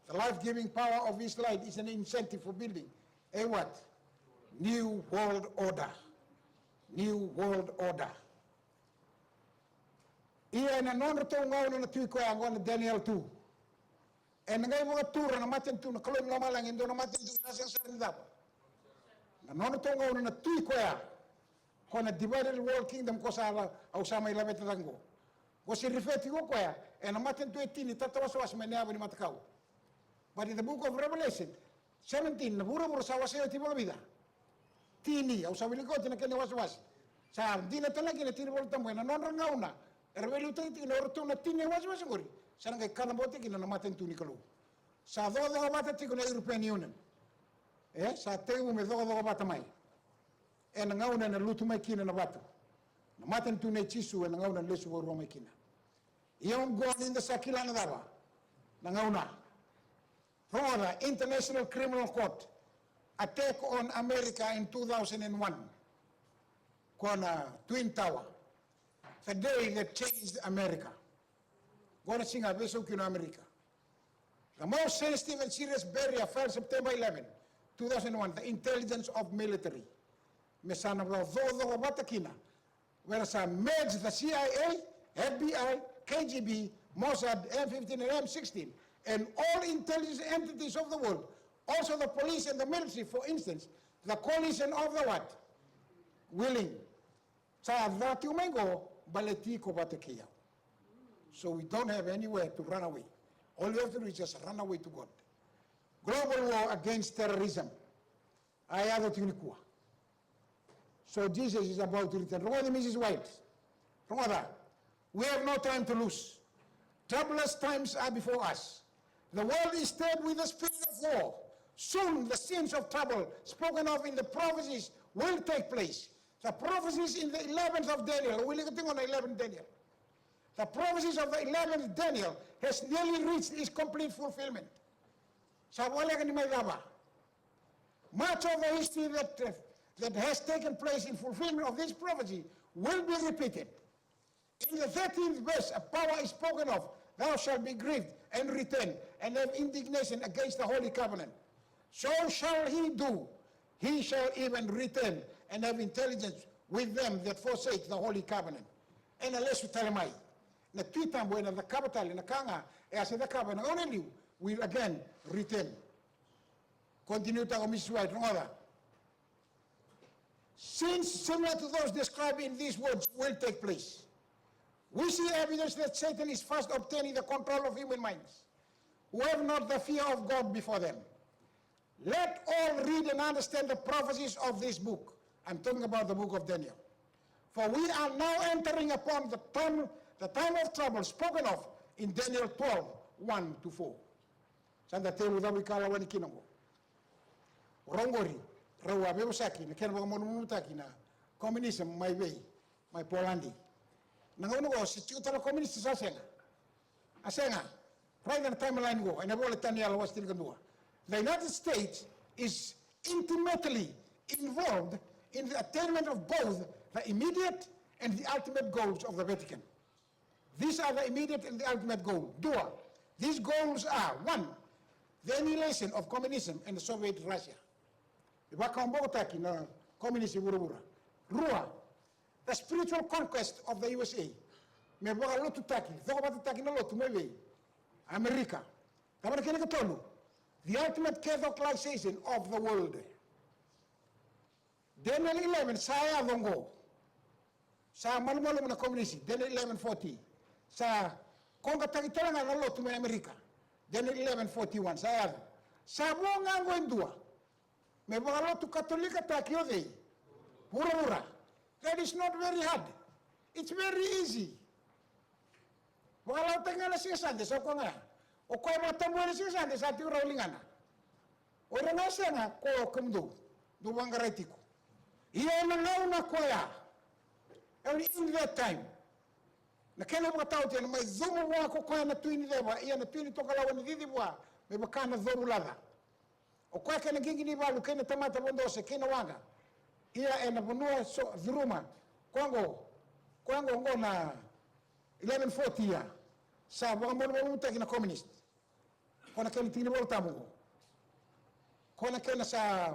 The life-giving power of his light is an incentive for building a what? New world order. New world order. Ia ena nodratou gauna na tui koya qo na Daniel tu. Ena qai vakatura na matanitu na Kalou ni lomalagi e dua na matanitu sa sega sara ni cava. Na nodratou gauna na tui koya. Ko na divided world kingdom ko sa la, au sa mai laveta cake qo. Ko se refer tiko koya ena matanitu e tini, tata wasawasa mai na yavu ni matakau. But in the book of Revelation seventeen, na vuravura sa wasei oti vakavica? Tini, au sa wilika oti na kena wasewase. Sa dina tale ga kina tini, Volatabu, ena nodra gauna era veiliutaki tiko na oratou na tini e wasewase qori, sa na qai kacabote kina na matanitu ni Kalou. Sa cocoa vata tiko na European Union. E sa tekivu me cokacoka vata mai ena gauna ena lutu mai kina na vatu, na matanitu nei Jisu, ena gauna ena lesu vakarua mai kina. Ia oqo ni da sa kila na cava na gauna. Rogoca, International Criminal Court attack on America in two thousand and one. Ko na Twin Tower, the day that changed America. Qo na siga veisau kina o Amerika. The most sensitive and serious barrier fell September eleven, two thousand one, the intelligence of military. Me sa na vakacokacoka vata kina, where sa merge the C I A, F B I, K G B, Mossad, M fifteen and M sixteen, and all intelligence entities of the world, also the police and the military, for instance, the coalition of the what? Willing. Sa yaco tiko mai qo, baleti iko vata kei au. So we don't have anywhere to run away. All we have to do is just run away to God. Global war against terrorism. A yaco tiko nikua. So Jesus is about to return. Rogoca, Missus White. Rogoca. We have no time to lose. Troublous times are before us. The world is stirred with the spirit of war. Soon the scenes of trouble spoken of in the prophecies will take place. The prophecies in the eleventh of Daniel, wilika tiko na eleventh Daniel. The prophecies of the eleventh Daniel has nearly reached its complete fulfillment. Sa voleka ni mai cava. Much of the history that, uh, that has taken place in fulfillment of this prophecy will be repeated. In the thirteenth verse, a power is spoken of, "Thou shalt be grieved and return and have indignation against the holy covenant. So shall he do, he shall even return and have intelligence with them that forsake the holy covenant." Ena lesu tale mai na Tui Tabu, ena cakava tale na ka ga e a se cakava ena gauna e liu, will again return. Continue taka o Missus White, rogoca. Scenes similar to those described in these words will take place. We see evidence that Satan is fast obtaining the control of human minds who have not the fear of God before them. Let all read and understand the prophecies of this book. I'm talking about the book of Daniel. For we are now entering upon the time, the time of trouble spoken of in Daniel twelve, one to four. Sa da tevu cava i kalawani kina oqo. O rau oqori rau a veivosaki na kena vakamalumalumutaki na communism mai vei, mai Poladi. Na gauna oqo se tiko tale na communist, sa sega. A sega. Raica na timeline oqo ena ivola i Taniela wase tinikadua. The United States is intimately involved in the attainment of both the immediate and the ultimate goals of the Vatican. These are the immediate and the ultimate goal. Dua. These goals are, one, the annihilation of communism and the Soviet Russia. Me vakawabokotaki na komunisi vuravura. Rua, the spiritual conquest of the U S A. Me vakalotutaki, cokovatataki na lotu mai vei Amerika. Cava na kena ikatolu? The ultimate Catholicization of the world. Daniel eleven sa yaco oqo. Sa malumalumu na komunisi, Daniel eleven forty. Sa koqataki tale ga na lotu mai Amerika, Daniel eleven forty-one. Sa yaco. Sa vo ga oqo e dua. Me vakalotu Katolikataki o cei? Vuravura. That is not very hard. It's very easy. Vakalawataki ga na Siga Sade, sa o koya ga ya. O koya e vakatabuya na Siga Sade, sa tiko rawa ligana. O ira ga e sega, ko kemudou dou vaqarai tiko. Ia ena gauna koya, in that time, na kena vakataotia ena mai cumu vua ko koya na Tui ni Ceva, ia na Tui ni Tokalau ena cici vua me vaka na covu laca. O koya kei na qiqi ni valu kei na tamata vodo ose kei na waqa. Ia ena vanua so curuma. Koya oqo, koya oqo, oqo na eleven forty, ia sa vakamalumalumutaki na communist. Ko na kena tiki ni Vola Tabu oqo. Ko na kena sa,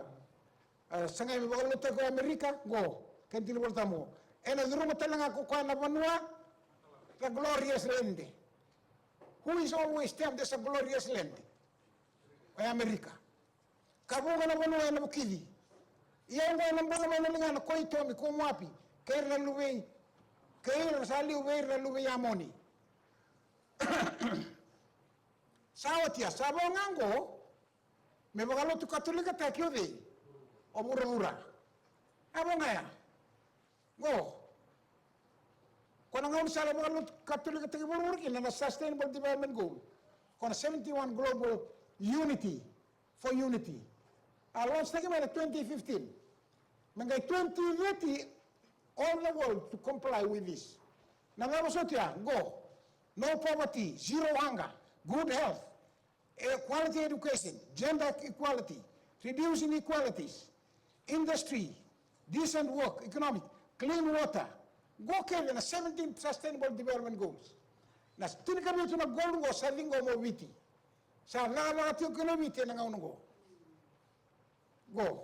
e, sagai me vakalotutaki o Amerika oqo, kena tiki ni Vola Tabu oqo. Ena curuma tale ga ko koya na vanua, the glorious land. Who is always termed as a glorious land? O Amerika. Ka vuqa na vanua ena vukici. Ia oqo ena bula mai na ligana ko Itomi, ko Moapi, kei ira na luve i, kei ira sa liu vei ira na luve i Amoni. Sa oti ya, sa vo ga oqo me vakalotu Katolikataki o cei? O vuravura. A vo ga ya. Oqo. Ko na gaunisala e vakalotu Katolikataki vuravura kina na Sustainable Development Goal. Ko na seventy-one Global Unity for Unity. A launch taki mai na twenty fifteen. Me qai twenty thirty, all the world to comply with this. Na cava soti ya? Qo. No poverty, zero hunger, good health, eh, quality education, gender equality, reduce inequalities, industry, decent work, economic, clean water. Qo kece na seventeen sustainable development goals. Na tinikavitu na goal qo sa ciqoma o Viti. Sa cakacaka tiko kina o Viti ena gauna qo. Qo.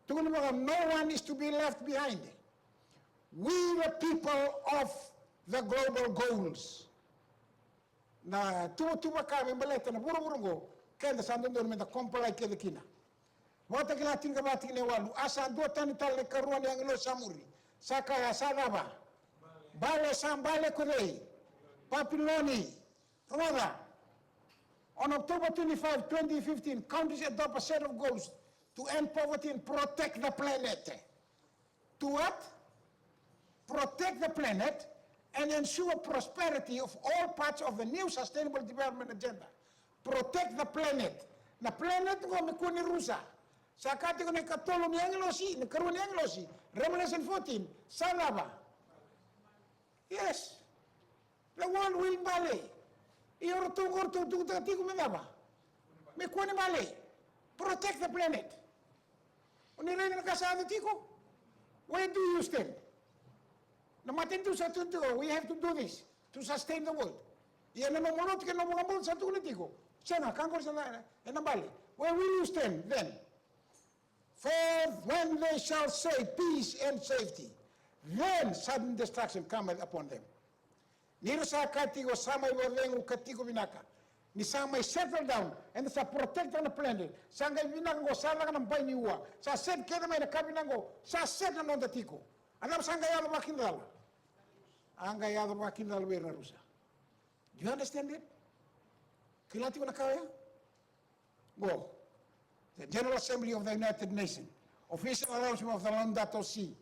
Tukuni vaka, no one is to be left behind. We the people of the global goals. Na tuvatuva ka me baleta na vuravura qo, keda sa dodonu meda comply kece kina. Vakatakila tinikava tikina e walu, a sa duatani tale na ikarua ni agilosi sa muri. Sa kaya sa cava? Bale, sa bale ko cei? Papiloni. Rogoca. On October twenty-five, twenty fifteen, countries adopt a set of goals to end poverty and protect the planet. To what? Protect the planet and ensure prosperity of all parts of the new sustainable development agenda. Protect the planet. Na planet qo me kua ni rusa. Sa kaya tiko na ikatolu ni agilosi, na ikarua ni agilosi, Revelation fourteen, sa cava? Yes. The world will bale. Ia o ratou qo ratou tukutaka tiko me cava? Me kua ni bale. Protect the planet. O ni raica na ka sa yaco tiko? Where do you stand? Na matanitu sa tukuna tiko, we have to do this to sustain the world. Ia na nomu lotu kei na nomu vakabauta sa tukuna tiko, sega, ka qori sa na, ena bale. Where will you stand then? For when they shall say, peace and safety, then sudden destruction cometh upon them. Ni ra sa kaya tiko, sa mai vakacegu ka tiko vinaka. Ni sa mai settle down, eda sa protect na planet. Sa qai vinaka qo, sa caka na bai ni ua. Sa set kece mai na ka vinaka qo, sa set na noda tiko. A cava sa qai yaco vakidacala? A qai yaco vakidacala vei ira na rusa. Do you understand it? Kila tiko na ka oya? Qo, the General Assembly of the United Nations, official announcement of the Laudato Si.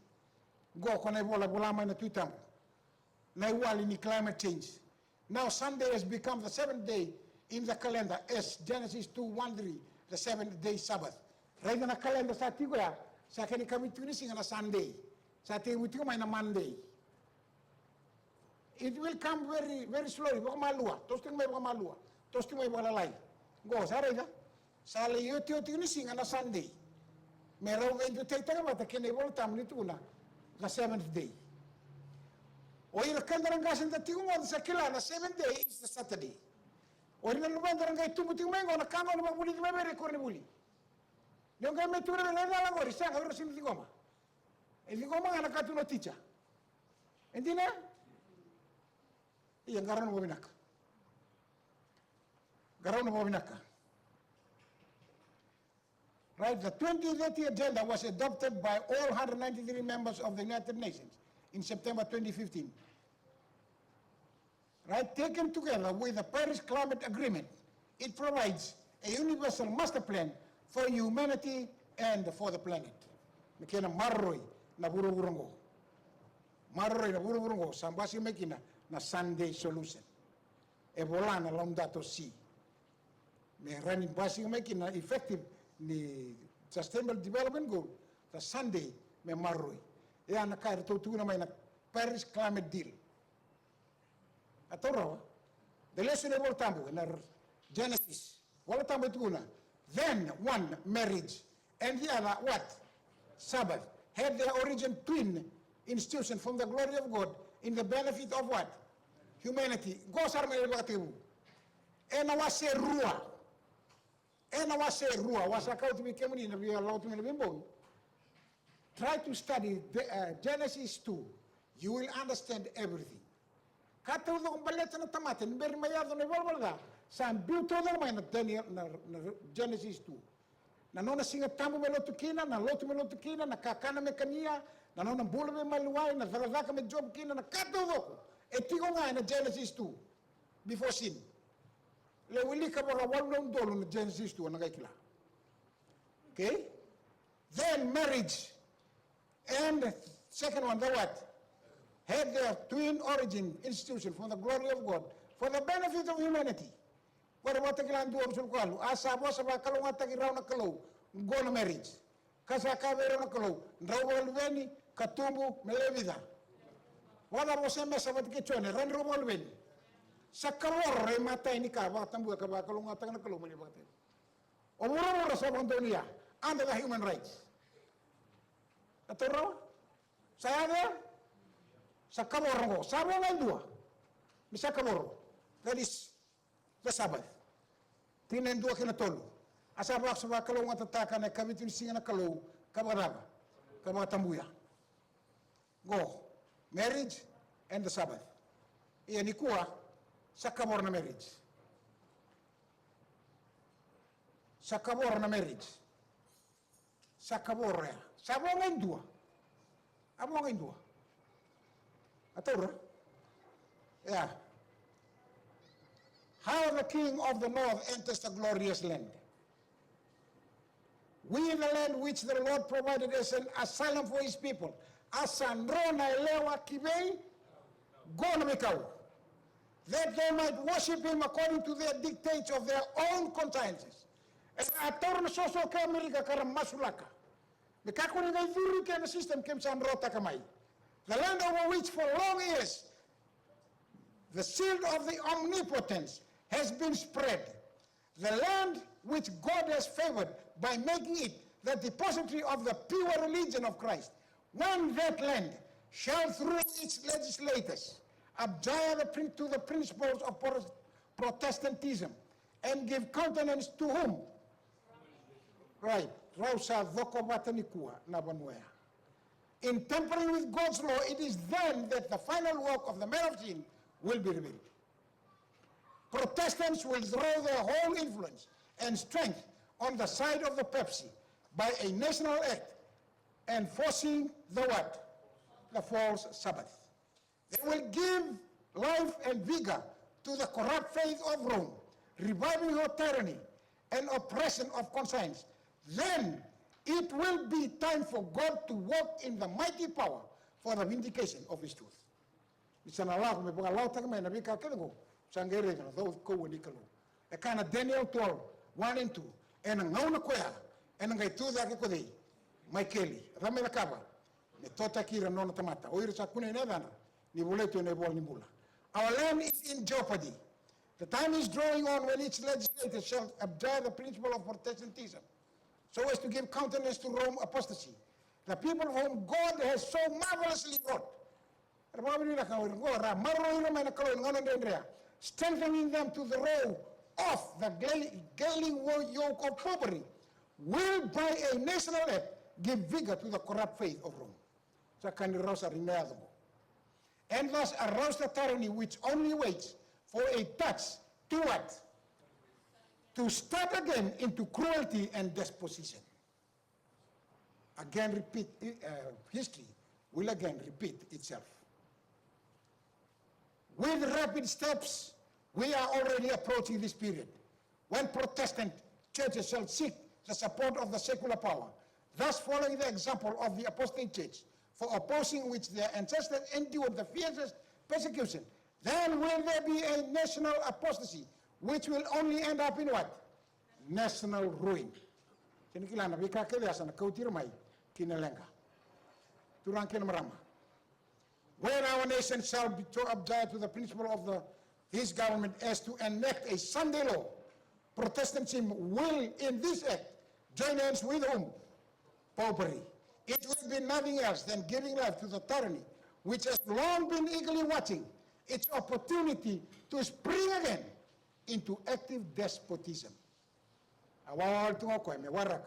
Qo, ko na ivola vola mai na Tui Tabu. Na iwali ni climate change. Now Sunday has become the seventh day in the calendar as Genesis two one three, the seventh day Sabbath. Raica na calendar sa tiko ya, sa kena ikavitu ni siga na Sunday. Sa tekivu tiko mai na Monday. It will come very, very slowly, vakamalua, toso tiko mai vakamalua, toso tiko mai vakalalai. Qo, sa raica? Sa lai otioti ni siga na Sunday. Me rau veidutaitaka vata kei na iVolatabu ni tukuna the seventh day. O ira keda ra qase da tiko qo da sa kila na seventh day is the Saturday. O ira na luveda ra qai tubu tiko mai qo na ka qo na vakavulici mai vei ira e koronivuli. Ni o qai mai tukuna vei ira na cala qori, sega, o ira sega ni ciqoma. E ciqoma ga na ka tukuna o ticha. E dina? Ia, qarauna vakavinaka. Qarauna vakavinaka. Right, the twenty thirty agenda was adopted by all hundred ninety-three members of the United Nations in September twenty fifteen. Right, taken together with the Paris Climate Agreement, it provides a universal master plan for humanity and for the planet. Me kena maroroi na vuravura oqo. Maroroi na vuravura oqo, sa basika mai kina na Sunday solution. E vola na Laudato Si. Me rawa ni basika mai kina na effective ni Sustainable Development Goal, the Sunday me maroroi. E a na ka eratou tukuna mai na Paris Climate Deal. A taura rawa. The lesson e Vola Tabu, na Genesis. Vola Tabu e tukuna. Then one marriage and the other what? Sabbath. Had their origin twin institution from the glory of God in the benefit of what? Humanity. Qo sara mai na ivakatekivu. Ena wase rua. Ena wase rua. Wase a kauti vei kemuni na via lauti mai na veibogi. Try to study the, uh, Genesis two. You will understand everything. Ka taucoko baleta na tamata ni bera ni mai yaco na ivalavala ca, sa biu taucoko mai na Daniel, na, na Genesis two. Na nona siga tabu me lotu kina, na lotu me lotu kina, na kakana me kania, na nona bula me maliwai, na cakacaka me job kina, na ka taucoko e tiko ga ena Genesis two. Before sin. Le wilika vaka walu na udolu na Genesis two, na qai kila. Okay? Then marriage. And second one, the what? Had their twin origin institution for the glory of God, for the benefit of humanity. Qori Vakatakila dua, ruasagavulu ka walu. A sa vosa vakalougatataki rau na Kalou, Qo na marriage. Ka sa kaya vei rau na Kalou, drau vakaluveni ka tubu me lewe vica. Vakacava o Semesa vata kei Jone, rau drau vakaluveni? Sa kavoro e matai ni ka vakatabuya ka vakalougatataka na Kalou mai na ivakatekivu. O vuravura sa vakadonuya under the human rights. A taura? Sa yaco ya? Sa kavoro qo. Sa vo ga e dua. Me sa kavoro. That is the Sabbath. Tikina e dua kei na tolu. A sa vaka, sa vakalougatataka na ikavitu ni siga na Kalou ka vakacava? Ka vakatabuya. Qo, marriage and the Sabbath. Ia nikua, sa kavoro na marriage. Sa kavoro na marriage. Sa kavoro ya. Sa vo ga e dua. A vo ga e dua. A taura? Yeah. How the king of the north enters the glorious land. We, the land which the Lord provided as an asylum for his people. A sa dro na yalewa ki vei? Qo na veikau. That they might worship him according to their dictates of their own consciences. Era a taura na soso kei Amerika ka ra masulaka. Me kakua ni qai curu kina na system keimami sa drotaka mai. The land over which for long years the shield of the omnipotence has been spread. The land which God has favored by making it the depository of the pure religion of Christ. When that land shall through its legislators abjure the prin-, to the principles of Protest-, Protestantism and give countenance to whom? Right. Rau sa cokovata nikua na vanua ya. In tampering with God's law, it is then that the final work of the man of sin will be revealed. Protestants will draw their whole influence and strength on the side of the papacy by a national act enforcing the what? The false Sabbath. They will give life and vigor to the corrupt faith of Rome, reviving her tyranny and oppression of conscience. Then it will be time for God to work in the mighty power for the vindication of his truth. Ni sa na lako me vakalawataki mai na veika kece oqo, sa qai raica na caukaua ni Kalou. E kaya na Daniel twelve, one and two, ena gauna koya, ena qai tu cake ko cei? Maikeli. A cava me cakava? Me totaki ira na nona tamata, o ira sa kunei na yacadra ni volai tu ena ivola ni bula. Our land is in jeopardy. The time is drawing on when its legislators shall abjure the principle of Protestantism, so as to give countenance to Rome apostasy. The people whom God has so marvelously wrought. Era vakavinavinaka o ira oqo, ra maroroi ira mai na Kalou ena gauna dredre ya, strengthening them to the row of the gale-, galling wo-, yoke of popery, will by a national act give vigor to the corrupt faith of Rome. Sa ka ni rau sa ri na yaco oqo. And thus arouse the tyranny which only waits for a touch to what? To start again into cruelty and despotism. Again, repeat, uh, history will again repeat itself. With rapid steps, we are already approaching this period when Protestant churches shall seek the support of the secular power, thus following the example of the apostate church, for opposing which their ancestors endured the fiercest persecution. Then will there be a national apostasy, which will only end up in what? National ruin. Kena kila na veika kece ya sa na kauti ira mai ki na leqa. Turaga kei na marama. When our nation shall be to abjure to the principle of the, his government as to enact a Sunday law, Protestantism will, in this act, join hands with whom? Popery. It will be nothing else than giving life to the tyranny which has long been eagerly watching its opportunity to spring again into active despotism. A wawale tu ga o koya me waraka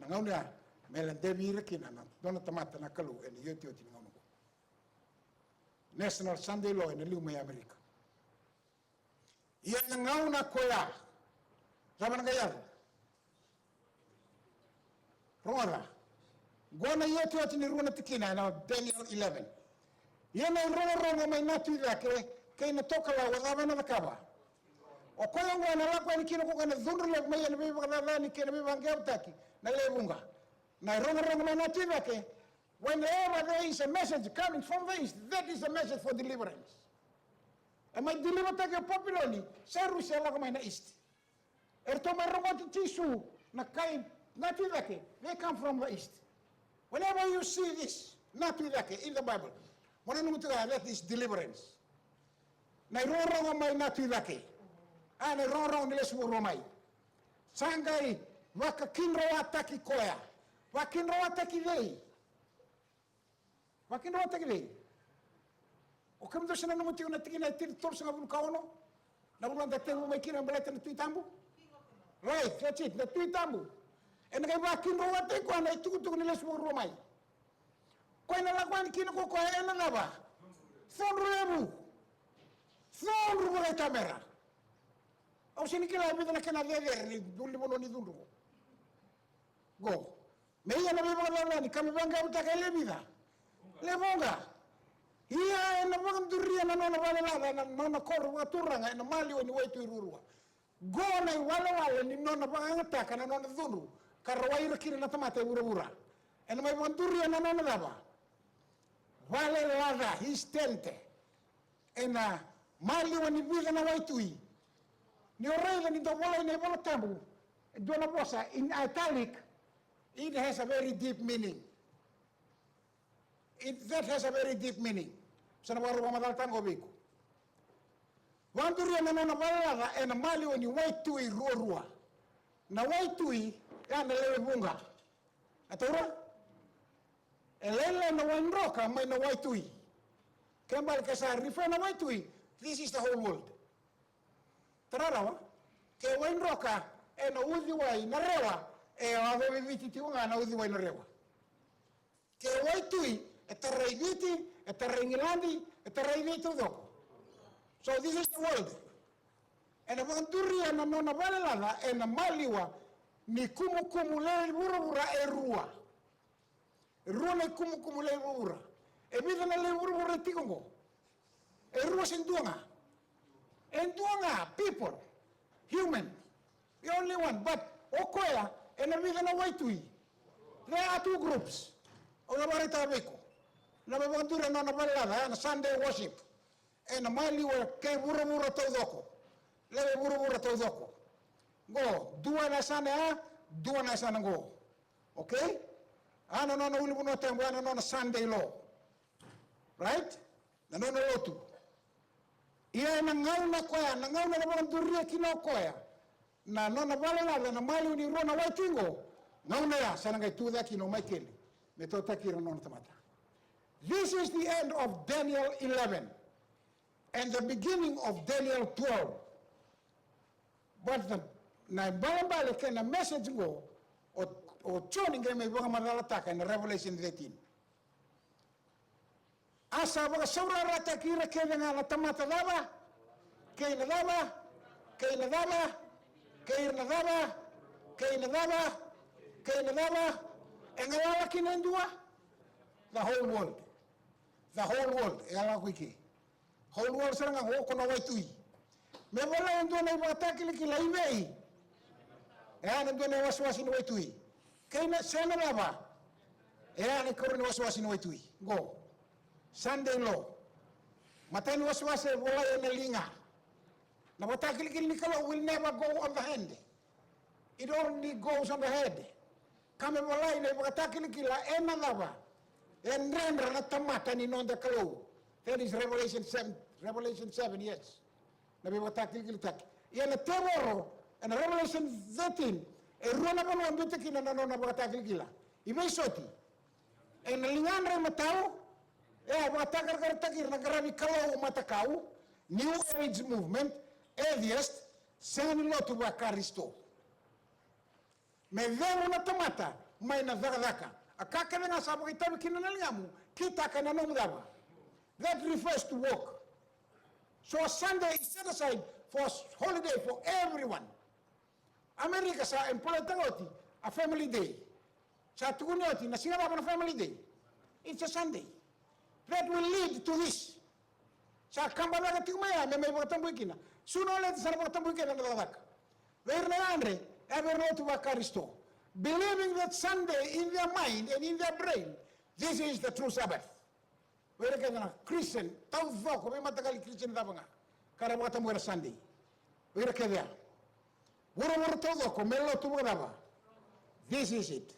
na gauna ya me ladevi ira kina na nona tamata na Kalou ena iotioti ni gauna oqo. National Sunday Law ena liu mai Amerika. Ia na gauna koya, cava na qai yaco? Rogoca. Qo na iotioti ni rua na tikina ena Daniel eleven. Ia na irogorogo mai na tu i cake kei na tokalau, a cava ena cakava? O koya oqo ena lako yani kina ko koya na cudru levu mai ena veivakacacani kei na veivaqeavutaki na lewe vuqa. Na irogorogo mai na tu i cake. Whenever there is a message coming from the east, that is a message for deliverance. E mai delivertaki o Papiloni, Sairusi e lako mai na east. Eratou mai rogoci Jisu na kai Natu i cake, they come from the east. Whenever you see this, natu i cake in the Bible, mo nanuma tiko ya, that is deliverance. Na irogorogo mai natu i cake. A, na irogorogo ni lesu vakarua mai. Sa qai vakakidrowataki koya. Vakakidrowataki cei? Vakakidrowataki cei? O kemudou sa nanuma tiko na tikina e tini, tolusagavulu ka ono, na vuna da tekivu mai kina me baleta na Tui Tabu. Right, that's it, na Tui Tabu. Ena qai vakakidrowataki koya na itukutuku ni lesu vakarua mai. Koya na lako yani kina ko koya ena cava? Cudru levu. Cudru vakaitamera. Au sega ni kila e vica na kena cecere ni ulunivanua ni cudru qo. Qo. Me ia na veivakacacani ka me vaqavutaka e le vica? Le vuqa. Ia ena vakaduria na nona valelaca, na nona koro vakaturaga ena maliwa ni waitui ruarua. Qo na iwalewale ni nona vakayagataka na nona cudru ka rawai ira kina na tamata e vuravura. Ena mai vakaduria na nona cava? Valelaca, his tent. Ena maliwa ni vica na waitui. Ni o raica ni dau volai na iVola Tabu e dua na vosa in italic, it has a very deep meaning. It, that has a very deep meaning. Sa na vakarau vakamacalataka qo vei iko. Vakaduria na nona valelaca ena maliwa ni waitui ruarua. Na waitui ya na lewe vuqa. A taura? E lailai na waidroka mai na waitui. Ke bale ke sa refer na waitui, this is the whole world. Tara rawa, ke waidroka ena uciwai na Rewa, e yacovi Viti tiko ga na uciwai na Rewa. Ke waitui, e tarai Viti, e tarai Igiladi, e tarai Viti taucoko. So this is the world. Ena vakaduria na nona valelaca ena maliwa ni kumukumu lei vuravura e rua. E rua na ikumukumu lei vuravura. E vica na lei vuravura e tiko qo? E rua se dua ga? E dua ga, people, human, the only one. But o koya ena vica na waitui? There are two groups. Au na vakaraitaka vei iko na veivakaduria na nona valelaca, na Sunday worship. Ena maliwa kei vuravura taucoko. Lewe vuravura taucoko. Qo, dua na yasana ya, dua na yasana qo. Okay? A na nona ulunivanua tabu, a na nona Sunday law. Right? Na nona lotu. Ia ena gauna koya, na gauna na vakaduria kina o koya na nona valelaca na maliwa ni rua na waitui qo, gauna ya sa na qai tucake kina o Maikeli me tautaki ira na nona tamata. This is the end of Daniel eleven and the beginning of Daniel twelve. But the, na ibalebale kei na message qo, o, o Joni qai mai vakamacalataka ena Revelation thirteen. A sa vakasaurarataki ira kece ga na tamata cava? Kei na cava? Kei na cava? Kei ira na cava? Kei na cava? Kei na cava? E galala kina e dua? The whole world. The whole world. E galala ko i ke. Whole world sara ga, o ko na waitui. Me volai e dua na ivakatakilakila i vei? E a na dua na iwasewase ni waitui. Kei na se na cava? E a na ikarua ni wasewase ni waitui. Qo. Sunday law. Matai ni wasewase e volai ena liga. Na ivakatakilakila ni Kalou will never go on the hand. It only goes on the head. Ka me volai na ivakatakilakila ena cava? E dredre na tamata ni noda Kalou. That is Revelation seven, Revelation seven, yes. Na veivakatakilikilataki. Ia na tevoro, ena Revelation thirteen, e rua na vanua biuta kina na nona ivakatakilakila. I veisoti. Ena ligadra imatau, e a vakatakarakarataki ira na qaravi kalou matakau, New Age Movement, atheist, sega ni lotu vaKarisito. Me cegu na tamata mai na cakacaka. A ka kece ga sa vakaitavi kina na ligamu, kitaka ena nomu cava. That refers to work. So Sunday is set aside for holiday for everyone. Amerika sa employtaka oti a family day. Sa tukuni oti na siga cava na family day? It's a Sunday. That will lead to this. Sa kaba caka tiko mai ya me mai vakatabui kina. Sooner or later sa na vakatabui kina na cakacaka. Vei ira na yadre, e a vei ira na lotu vaKarisito. Believing that Sunday in their mind and in their brain, this is the true Sabbath. Vei ira kece na Christian taucoko, veimataqali Christian cava ga, ka ra vakatabu ena Sunday. Vei ira kece ya. Vuravura taucoko me lotu vakacava? This is it.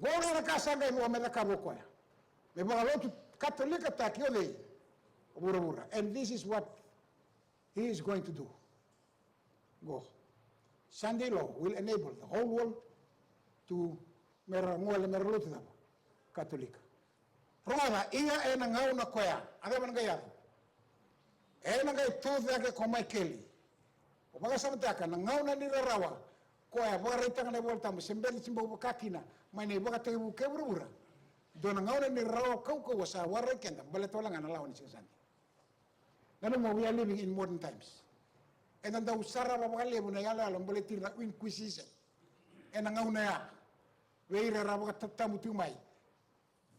Qo na ka sa qai vua me cakava o koya. Me vakalotu Katolikataki o cei? O vuravura. And this is what he is going to do. Qo. Sunday law will enable the whole world to, me ra gole me ra lotu cava? Katolika. Rogoca, ia ena gauna koya, a cava na qai yaco? Ena qai tu cake ko Maikeli. O vakasamataka na gauna ni rarawa, koya vakaraitaka na iVolatabu se bera ni se bau vaka kina mai na ivakatekivu kei vuravura. Dua na gauna ni rarawa kaukauwa sa warai keda, baleta wale ga na lawa ni Siga Sade. Nanuma, we are living in modern times. Eda dau sarava vakalevu na iyaloyalo baleti ira na Inquisition ena gauna ya. Vei ira era vakatatabu tiko mai,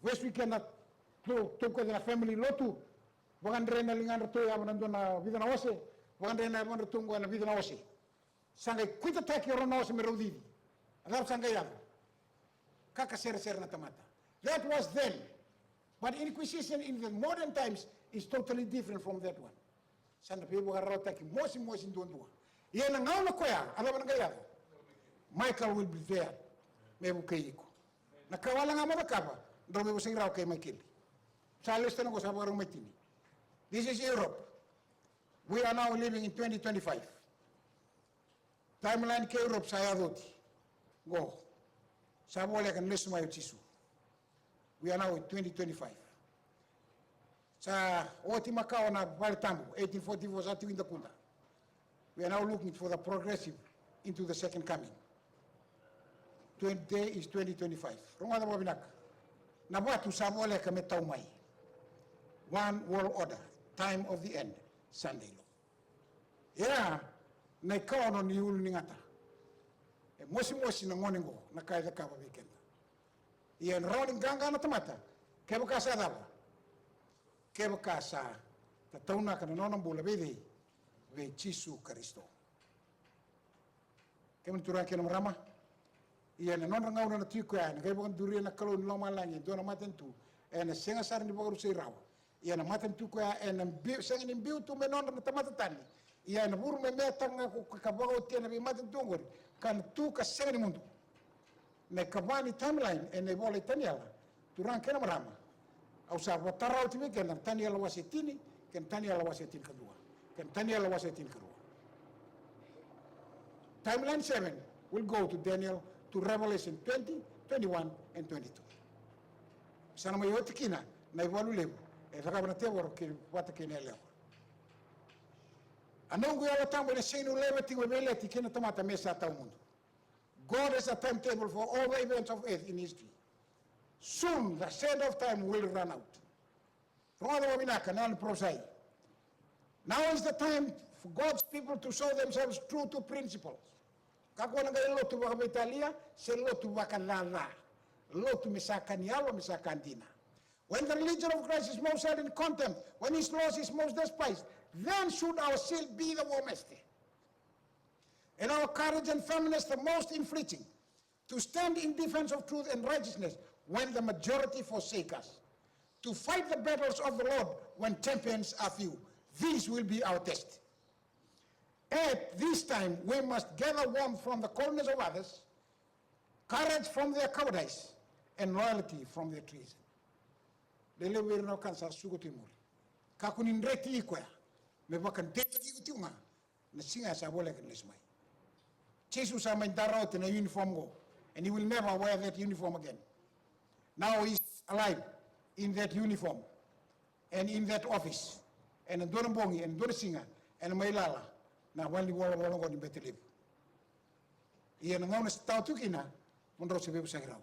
vesu i kena tu, tu koya na family lotu, vakadre na ligadratou yava na dua na vica na ose, vakadre na yavadratou qo ena vica na ose. Sa qai kuitataki o rau na ose me rau cici. A cava sa qai yaco? Kakaseresere na tamata. That was then. But Inquisition in the modern times is totally different from that one. Sa na veivakararawataki mosimosi duadua. Ia na gauna koya, a cava na qai yaco? Michael will be there. Me vukei iko. Na ka wale ga mo cakava, drau veivosaki rawa kei Maikeli. Sa lesu tale qo sa vakarau mai tini. This is Europe. We are now living in twenty twenty-five. Timeline kei Europe sa yaco oti. Qo. Sa voleka ni lesu mai o Jisu. We are now in twenty twenty-five. Sa oti makawa na vale tabu, eighteen forty-four sa tiko i dakuda. We are now looking for the progressive into the second coming. Today is twenty twenty-five. Rogoca vakavinaka. Na vatu sa voleka me tau mai. One world order, time of the end, Sunday law. Ia, na ikaono ni ulu ni gata. E mosimosi na gone qo, na ka e cakava vei keda. Ia, e rawa ni qaqa na tamata, kevaka sa cava? Kevaka sa tataunaka na nona bula vei cei? Vei Jisu Karisito. Kemuni turaga kei na marama, ia na nodra gauna na tui koya, ena qai vakaduria na Kalou ni lomalagi e dua na matanitu, ena sega sara ni vakarusai rawa. Ia na matanitu koya ena biu, sega ni biu tu me nodra na tamata tani. Ia ena vuru me meataka ga ko ka vakaotia na veimatanitu oqori, ka na tu ka sega ni mudu. Na ikava ni timeline ena ivola i Taniela, turaga kei na marama. Au sa vakatara oti vei keda na Taniela wase tini, kei na Taniela wase tinikadua, kei na Taniela wase tinikarua. Timeline seven will go to Daniel, to Revelation twenty, twenty-one and twenty-two. Sa na mai oti kina na ivalu levu e cakava na tevoro kei vata kei na yalewa. A noqu Yalo Tabu ena sega ni uleva tiko me veileti kei na tamata me sa tawamudu. God has a timetable for all the events of earth in history. Soon the sand of time will run out. Rogoca vakavinaka na yalo ni parofisai. Now is the time for God's people to show themselves true to principles. Kakua na qai lotu vakaveitalia se lotu vakacaca. Lotu me sa ka ni yalo, me sa ka dina. When the religion of Christ is most held in contempt, when his laws is most despised, then should our zeal be the warmest, and our courage and firmness the most infringing, to stand in defense of truth and righteousness when the majority forsake us, to fight the battles of the Lord when champions are few. This will be our test. At this time, we must gather warmth from the coldness of others, courage from their cowardice, and loyalty from their treason. Lelevu vei ira na wekada sa suka tu i muri. Kakua ni dreti iko ya me vakadreti iko tiko ga. Na siga sa voleka ni lesu mai. Jisu sa mai dara oti na uniform qo, and he will never wear that uniform again. Now he is alive in that uniform and in that office. Ena dua na bogi, ena dua na siga, ena mai lala na vale ni volavola qo ni bete levu. Ia na gauna sa tawa tu kina, mo drau se veivosaki rawa.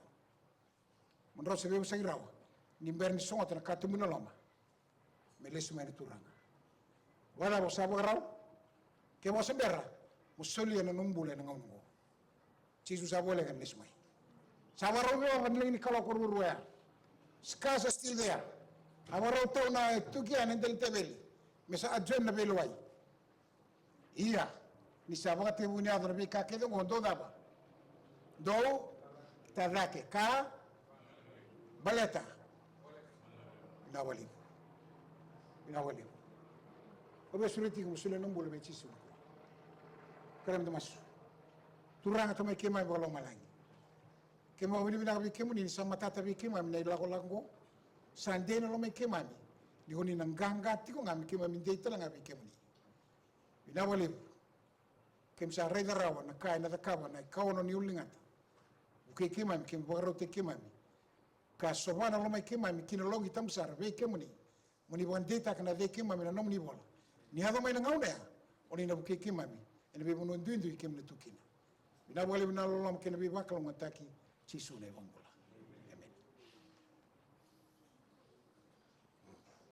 Mo drau se veivosaki rawa ni bera ni sogota na katuba ni loloma me lesu mai na Turaga. Vakacava o sa vakarau? Kevaka o se bera, mo solia na nomu bula ena gauna oqo. Jisu sa voleka ni lesu mai. Sa vakarau vei au na lagi ni kaloko ruarua ya. Scars are still there. A vakarau tau na tuki ya na dela ni teveli me sa adjourn na veilewai. Ia, ni sa vakatekivu ni yaco na veika kece oqo, dou cava? Dou tacake ka baleta vinaka vakalevu. Vinaka vakalevu. Au via sureti iko mo solia na bula vei Jisu nikua. Kerea meda masu. Turaga tamai keimami vakalomalagi, Keimami vakavinavinaka vei kemuni ni sa matata vei keimami na ilakolako oqo. Sa dei na lomai keimami ni ko ni na qaqa tiko ga me keimami dei tale ga vei kemuni. Vinaka vakalevu. Keimami sa raica rawa na ka ena cakava na ikaono ni ululigata. Vukei keimami, keimami vakarautaki keimami ka sova na lomai keimami ki na loqi tabu sara vei kemuni. Mo ni vakadeitaka na cei keimami ena nomuni vola. Ni yaco mai na gauna ya, o ni na vukei keimami ena veivanua duidui keimami na tu kina. Vinaka vakalevu na loloma kei na veivakalougatataki. Jisu na iVakabula.